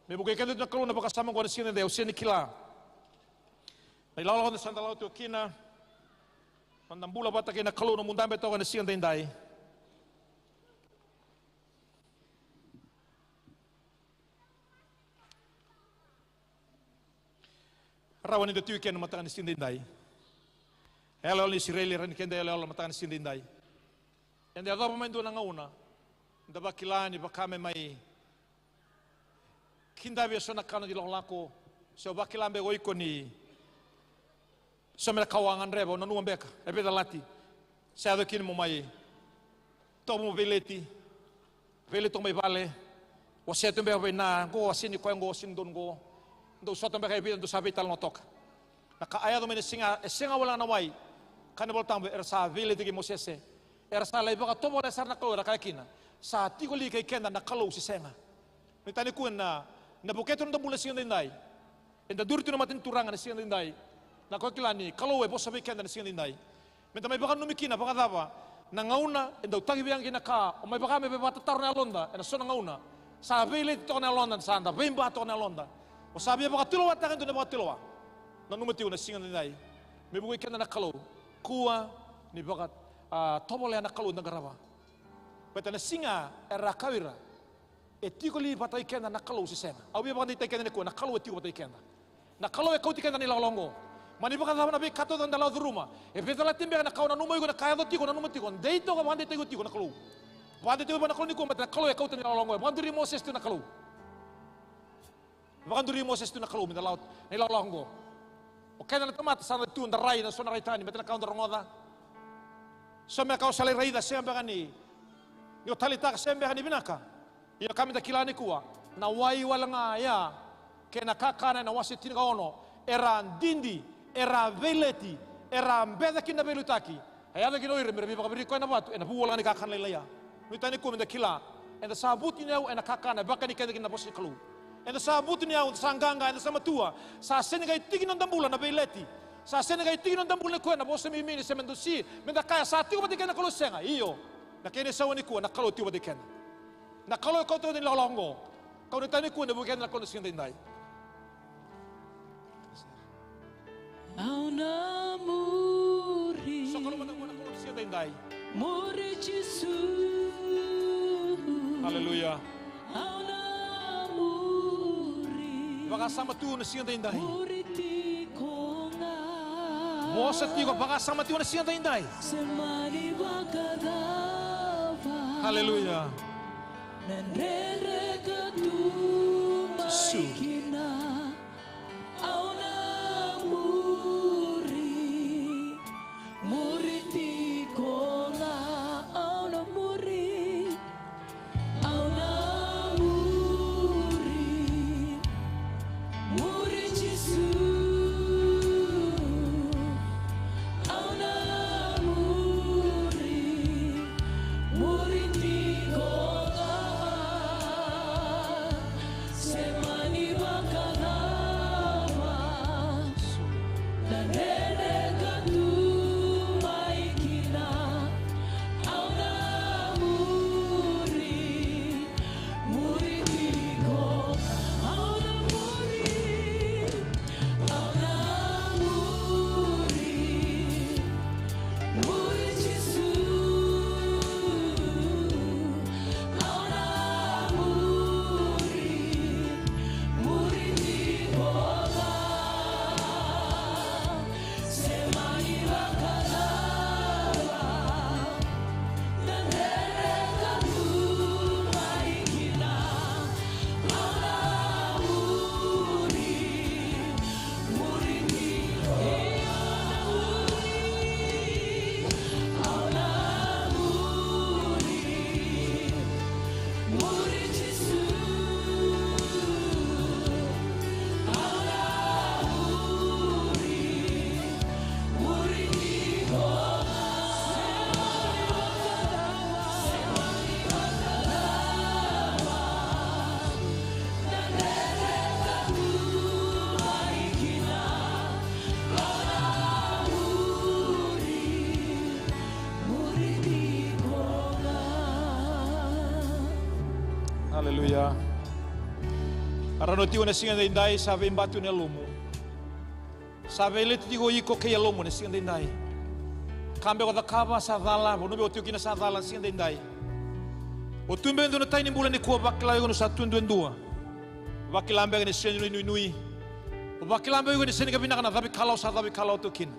Me vukei keda tu na Kalou na vakasama oqo na siga daidai, au sega ni kila na ilakolako da sa da lako tu kina. Noda bula vata kei na Kalou, nomu dabe toka na siga daidai. Rawa ni da tiko kina na mataka ni siga daidai. Yaloyalo ni Isireli, rawa ni keda yaloyalo na mataka ni siga daidai. Eda yacova mai dua na gauna da vakila ni vaka me mai kidavi eso na ka na noda ilakolako, se o vakila beka o iko ni so me na ka o a gadreva, o nanuma beka e veicalati, sa yaco kina mo mai tovo mo veileti, veileti toka mai vale, wasea tu beka vei na qo, a sega ni koya qo, a sega ni donu qo, dou sota beka e vica, dou sa veitalanoa toka. Na ka a yaco mai na siga, e sega wale ga na wai. Kaya na iVolatabu, era sa veileti kei Mosese. Era sa lai vakatovolea sara na Kalou, era kaya kina, sa tiko li kei keda na Kalou se sega? Ni ta nikua na, na vukei tu na noda bula na siga daidai. Eda duri tu na mata ni Turaga na siga daidai. Na ka o kila ni Kalou e vosa vei keda na siga daidai. Meda mai vakananumi kina vakacava na gauna e dau tagi vei keda na ka, o mai vaka me vakatataro na yaloda ena so na gauna. Sa veileti toka na yaloda, sa da veiba toka na yaloda. O sa via vakatulewataka e dua na vakatulewa. Nanuma tiko na siga daidai me vukei keda na Kalou. Kua ni vaka, a, tovolea na Kalou da qarava. Baleta na siga era a kaya o ira, e tiko li vata kei keda na Kalou se sega? Au via vakadeitaki keda nikua, na Kalou e tiko vata kei keda. Na Kalou e kauti keda na ilakolako oqo. Mani vakacava na veika taucoko da lako curuma, e veicalati beka na ka o nanuma o iko, na ka e yaco tiko o nanuma tiko, dei toka, vakadeitaki iko tiko na Kalou. Vakadeitaki iko vua na Kalou nikua, baleta na Kalou e kauta na ilakolako oqo. E vakaduri Mosese tu na Kalou. Vakaduri Mosese tu na Kalou meda lako na ilakolako oqo. O keda na tamata sa da tu da rai na so na rai tani, baleta na ka o da rogoca. So me ka o sa lai raica, sega beka ni, ni o taleitaka, sega beka ni vinaka. Ia ka meda kila nikua, na wai wale ga ya kei na kakana ena wase tinikaono, era didi, era veileti, era beca kina na veiliutaki. E yaco kina o ira mera veivakavirikoya na vatu ena vuku wale ga ni kakana lailai ya. Nuitaka nikua meda kila, eda sa vutuniyau ena kakana e vakani keda kina na vosa ni Kalou. Eda sa vutuniyau, eda sa qaqa, eda sa matua. Sa sega ni qai tiki ni noda bula na veileti. Sa sega ni qai tiki ni noda bula nikua na vosa mimini, se me dusi, meda kaya sa tiko vata kei keda na Kalou, sega. Io, na kena isau nikua, na Kalou e tiko vata kei keda. Na Kalou e kauta na ilakolako oqo. Kau nuitaka nikua ni vukei keda na Kalou na siga daidai. Au na muri. Sokalou mada vua na Kalou na siga daidai. Muri Jisu. Aleluya. Au na muri. Vakasama tu na siga daidai. Muri tiko ga. Vosa tiko, vakasama tiko na siga daidai. Se mani vakacava. Aleluya. Na dredre ka tu mai kina, au na muri, muri tiko ga, au na muri, au na muri. Muri Jisu, au na muri, muri tiko ga. Se mani Rau na tiko na siga daidai, sa veibati na yalomu. Sa veileti tiko iko kei yalomu na siga daidai. Ka beka o cakava sa cala, vanua beka o tiko kina sa cala na siga daidai. O tu beka e dua na tai ni bula nikua, vakila iko ni sa tu duadua. Vakila beka ni sega ni nuinui. Vakila beka iko ni sega ni ka vinaka na cavikalawa sa cavikalawa tu kina.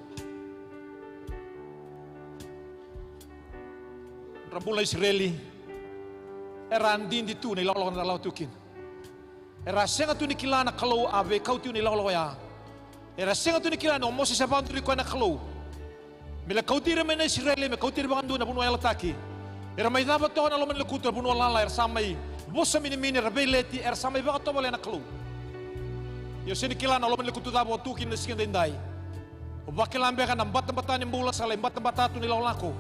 Dra bula na Isireli, era a didi tu na ilakolako na lawa tu kina. Era a sega tu ni kila na Kalou a veikau tiko na ilakolako ya. Era a sega tu ni kila ni o Mosese a vakaduri koya na Kalou me lai kauti ira mai na Isireli, me kauti ira vakadua na vanua yalataki. Era mai cava toka na loma ni lekutu, na vanua lala, era sa mai vosa minimini, era veileti, era sa mai vakatovolea na Kalou. Ia o sega ni kila na loma ni lekutu cava o tu kina na siga daidai. O vakila beka na batabata ni bula sa lai batabata tu na ilakolako.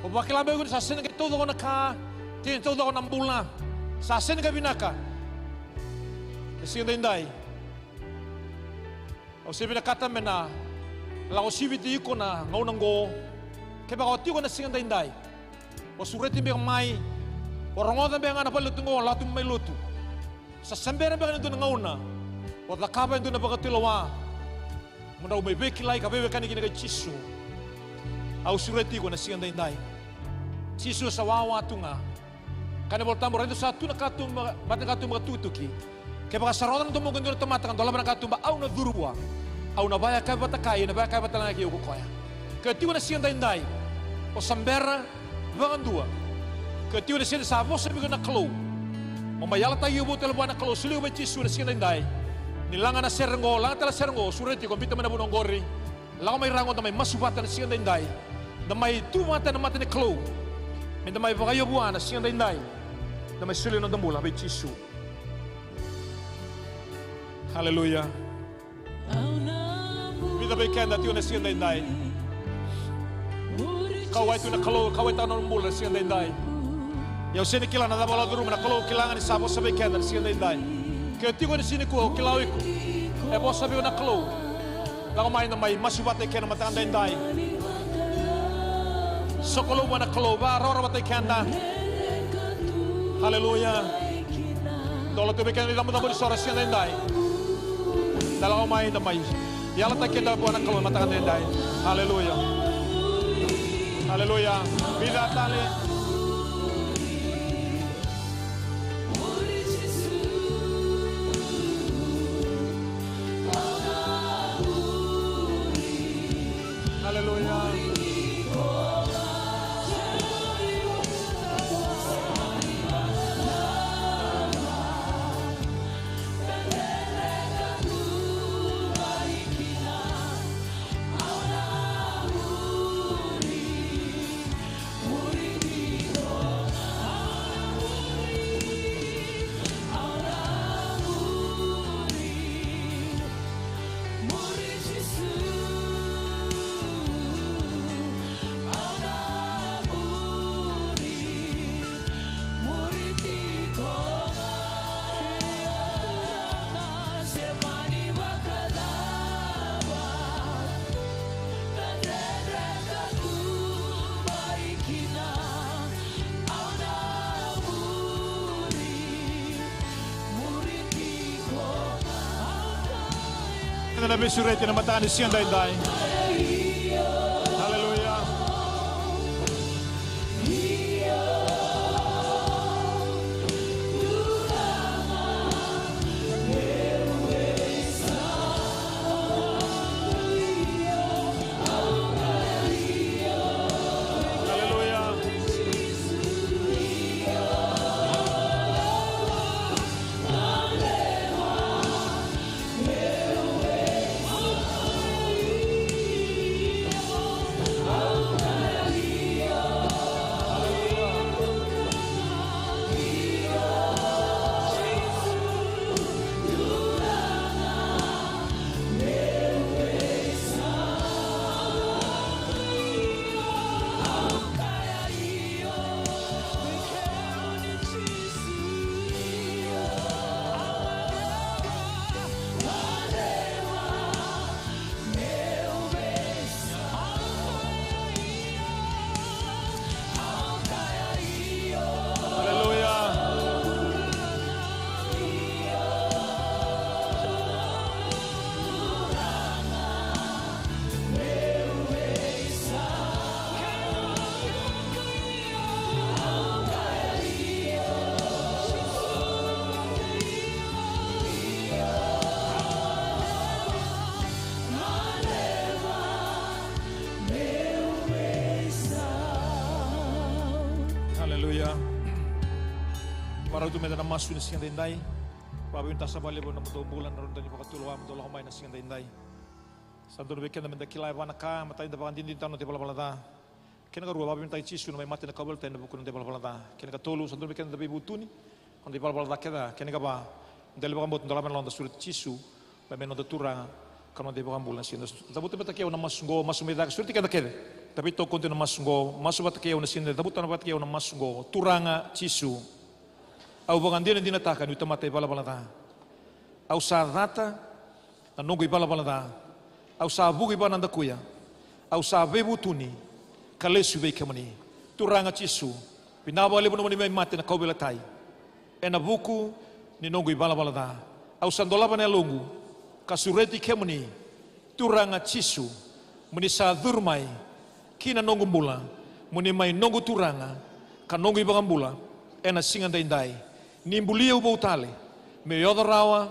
O vakila beka ni sa sega ni qai taucoko na ka, sega ni taucoko na bula, sa sega ni qai vinaka. Na siga daidai, au se vinakata me na lako siviti iko na gauna oqo. Kevaka o tiko na siga daidai, o sureti beka mai, o rogoca beka ga na valenilotu oqo, lako tu mai lotu. Sa sebera beka ni dua na gauna o cakava e dua na vakatulewa mo drau mai veikilai ka veiwekani kina kei Jisu. Au sureti iko na siga daidai. Jisu sa wawa tu ga. Kaya na iVolatabu, raica sa tu na katuba, mata ni katuba ka tukituki. Kevaka sa rogoca na domoqu e dua na tamata ka dolava na katuba, au na curu vua. Au na vakayakavi vata kaya, na vakayakavi vata ga kei au ko koya. Ke o tiko na siga daidai, o sebera vakadua. Ke o tiko na siga daidai sa vosa vei iko na Kalou, mo mai yalataki iko vou tale vua na Kalou, solia iko vei Jisu na siga daidai. Ni laga na sere oqo, laga tale na sere oqo, sureti iko, biuta mai na vanua oqori. Lako mai ra oqo, da mai masu vata na siga daidai. Da mai tu vata na mata ni Kalou. Me da mai vakaio vua na siga daidai. Da mai solia na noda bula vei Jisu. Haleluya. Vica vei keda tiko na siga daidai. Kauwai tu na Kalou, kauwaitaka na nomu bula na siga daidai. Ia au sega ni kila na cava o lako curuma, na Kalou kila ga ni sa vosa vei keda na siga daidai. Ke o tiko ena siga nikua, au kila o iko. E vosa vei iko na Kalou. Lako mai, da mai masu vata eke na mataka daidai. Sokalou vua na Kalou, vakararamataki keda. Haleluya. Dola tu vei keda na icabocabo ni so ena siga daidai. Da lako mai, da mai yalataki keda vua na Kalou na mataka daidai. Haleluya. Haleluya. Vica tale. Haleluya. Eda na veisureti ena mataka ni siga daidai. Haleluya. Haleluya. Tu meda na masu na siga daidai. Vakavinavinaka sara vakalevu na nomudou bula, na nomudou ni vakatulewa mo dou lako mai na siga daidai. Sa dodonu vei keda meda kila e va na ka, matai da vakadinadinataka na noda ivalavala ca. Kena karua, vakavinavinakataki Jisu na mai mate na kauveilatai ena vuku ni noda ivalavala ca. Kena katolu, sa dodonu vei keda da veivutuni na noda ivalavala ca kece. Kena kava, da lai vakabauta, da lako mai na lomada, sureti Jisu me mai noda Turaga ka noda iVakabula na siga. Cavuta vata kei au na masu qo, masu mai cake, sureti keda kece. Da veitokoni tu ena masu qo, masu vata kei au na siga, cavuta vata kei au na masu qo. Turaga Jisu, au vakadinadinataka niu tamata ivalavala ca. Au sa cata na noqu ivalavala ca. Au sa vuki vakanadakuya. Au sa veivutuni ka lesu vei kemuni. Turaga Jisu, vinaka vakalevu nomuni mai mate na kauveilatai ena vuku ni noqu ivalavala ca. Au sa dolava na yaloqu ka sureti kemuni. Turaga Jisu, mo ni sa curu mai ki na noqu bula, mo ni mai noqu Turaga ka noqu iVakabula ena siga daidai. Ni buli au vou tale, meu yaco rawa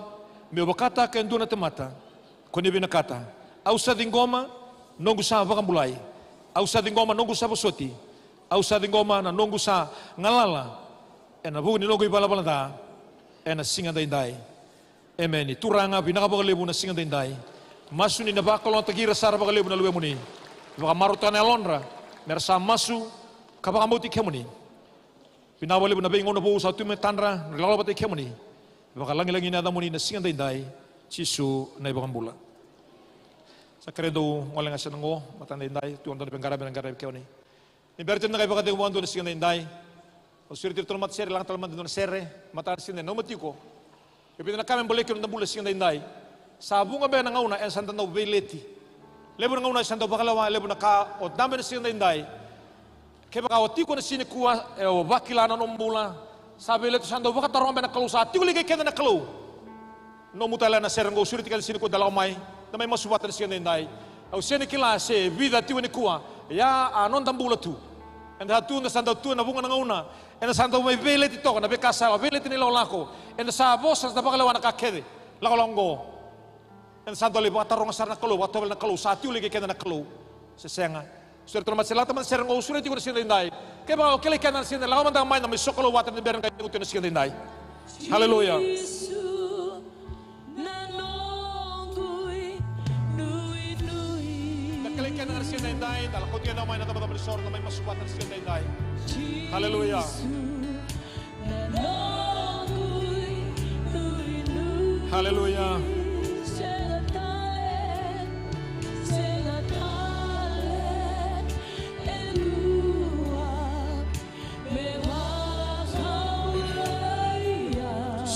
meu vakataka e dua na tamata ko ni vinakata. Au sa ciqoma noqu sa vakabulai. Au sa ciqoma noqu sa vosoti. Au sa ciqoma na noqu sa galala ena vuku ni noqu ivalavala ca ena siga daidai. Emeni. Turaga, vinaka vakalevu na siga daidai. Masu ni na vakalougatataki ira sara vakalevu na luvemuni. Vakamarautaka na yalodra me ra sa masu ka vakabauti kemuni. Vinaka vakalevu na veigauna vou sa tu me tadra, na lalawa vata kei kemuni. Vakalagilagi na yacamuni na siga daidai, Jisu na iVakabula. Sa kerei dou gole ga sena qo, matada edaidai, tu e dua na veiqaravi na qaravi kemuni. Ni bera tiko na qai vakacegu vakadua na siga daidai. Au sureti iratou na matasere, laga tale mada e dua na sere, matada na siga daidai, nanuma tiko. E vica na ka me bolei kina noda bula na siga daidai. Sa vuqa beka na gauna eda sa dau veileti. Levu na gauna eda sa dau vakalewa, levu na ka o dabe na siga daidai. Kevaka o tiko ena siga nikua, e o vakila na nomu bula. Sa veileti, sa dau vakataroga beka na Kalou, sa tiko li kei keda na Kalou. Nomu tale na sere qo, sureti keda na siga nikua da lako mai, da mai masu vata na siga daidai. Au sega ni kila se vica tiko nikua, ia a noda bula tu. Eda sa tu, da sa dau tu ena vuqa na gauna, eda sa dau mai veileti toka na veika sa yawa, veileti na ilakolako. Eda sa vosa, sa vakalewa na ka kece. Lakolako qo. Eda sa dau lai vakataroga sara na Kalou, vakatovolei na Kalou, sa tiko li kei keda na Kalou se sega. Sureti iratou na matasere, laga tale mada na sere qo, au sureti iko na siga daidai. Kevaka o kilai keda na siga daidai, lako mada mai, da mai sokalou vata ni bera ni qai cegu tu ena siga daidai. Haleluya. Da kilai keda na siga daidai, da lako tiko mai na tabacaba ni soro, da mai masu vata na siga daidai. Haleluya. Haleluya.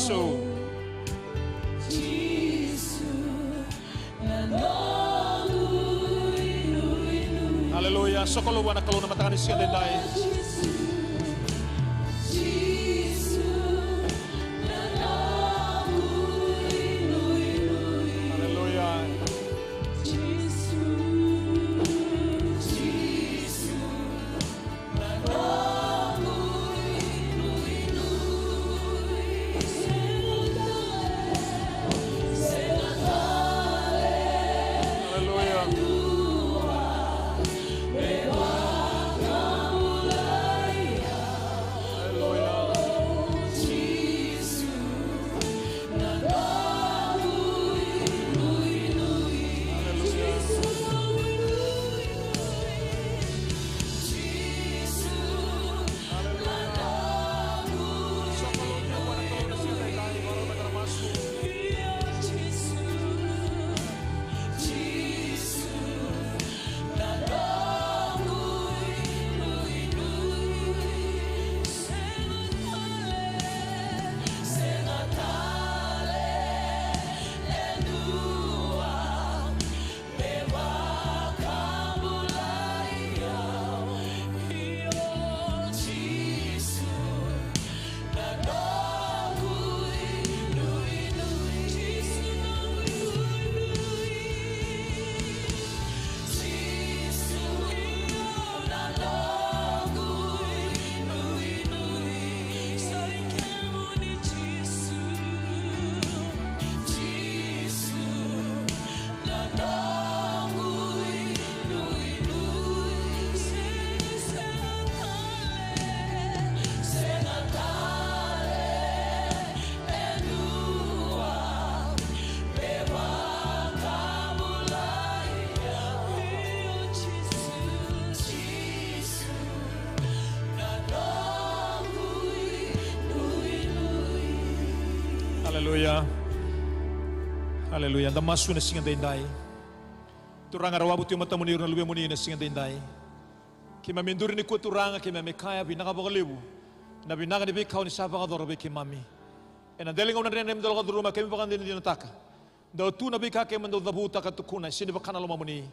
So. Haleluya. Sokalou vua na Kalou na mataka ni siga daidai. Haleluya. Haleluya. Aleluya. Aleluya. Da masu na siga daidai. Turaga, rawavu tu e matamuni ira na luvemuni na siga daidai. Keimami duri nikua Turaga, keimami kaya vinaka vakalevu. Na vinaka ni veika oni sa vakayacora vei keimami. Ena dela ni gauna dredre keimami dau lako curuma, keimami vakadinadinataka. Dau tu na veika keimami dau cavuta ka tukuna, e sega ni vaka na lomamuni.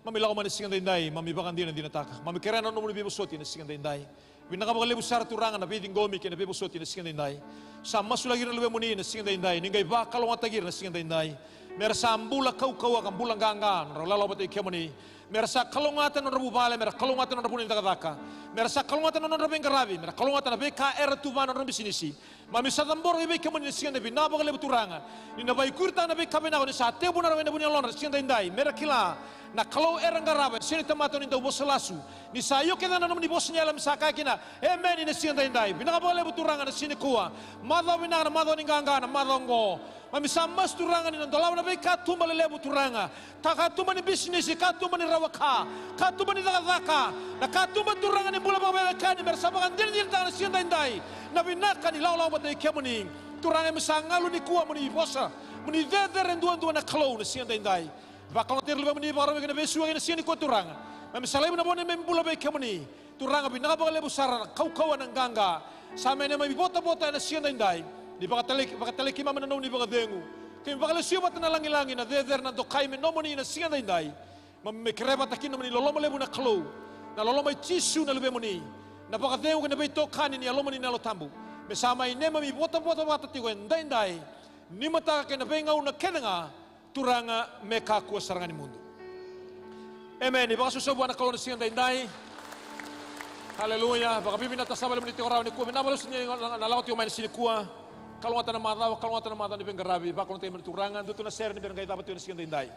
Mami lako mai na siga daidai, mami vakadinadinataka. Mami kerea na nomuni veivosoti na siga daidai. Vinaka vakalevu sara Turaga na veiciqomi kei na veivosoti na siga daidai. Sa masulaki ira na luvemuni na siga daidai, ni qai vakalougatataki ira na siga daidai. Mera sa bula kaukauwa ka bula qaqa na nodra lawalawa vata kei kemuni. Mera sa kalougata na nodra vuvale, mera kalougata na nodra vanua ni cakacaka. Mera sa kalougata na nodra veiqaravi, mera kalougata na veika era tu vua na nodra bisinisi. Mami sa cabora vei kemuni na siga daidai, vinaka vakalevu Turaga. Ni na vakaikuritaka na veika vinaka ni sa tekivu na rawa ena vuku ni yalodra na siga daidai. Mera kila na Kalou era qarava, e sega ni tamata ni dau vosa lasu. Ni sa io kece na nomuni vosa ni yalo, mami sa kaya kina, emeni na siga daidai. Vinaka vakalevu Turaga na siga nikua. Macawa vinaka, na macawa ni qaqa, na macawa oqo. Mami sa masu Turaga ni na dolava na veikatuba lelevu Turaga. Ta katuba ni bisinisi, katuba ni rawa ka, katuba ni cakacaka, na katuba Turaga ni bula vakaveiwekani, mera sa vakadinadinataka na siga daidai na vinaka ni lawalawa vata kei kemuni. Turaga, mami sa galu nikua mo ni vosa, mo ni cecere duadua na Kalou na siga daidai. Vakalougatataki ira na luvemuni, vakarau mai kei na vesu ena siga nikua Turaga. Mami sa laiva na vo ni neimami bula vei kemuni. Turaga, vinaka vakalevu sara na kaukauwa, na qaqa. Sa mai neimami votavota ena siga daidai. Ni vakatalai, vakatalai keimami na nomuni vakacegu. Keimami vakalesuya vata na lagilagi, na cecere, na dokai me nomuni ena siga daidai. Mami kerea vata kina na nomuni loloma levu na Kalou. Na loloma i Jisu na luvemuni. Na vakacegu kei na veitokani ni Yalomuni na Yalo Tabu. Me sa mai neimami votavota vata tiko edaidai. Ni mataka kei na veigauna kece ga. Turaga, me kakua sara ga ni mudu. Emeni. Vakasosovi vua na Kalou na siga daidai. Aleluya. Vakavinavinaka sara vakalevu ni tiko rawa nikua. Vinaka vakalevu sara ni na, na, na lako tiko mai na siga nikua. Kalougata na macawa, kalougata na macawa ni veiqaravi. Vakalougatataki mai na Turaga. Dua tu na sere ni bera qai cava tiko na siga daidai.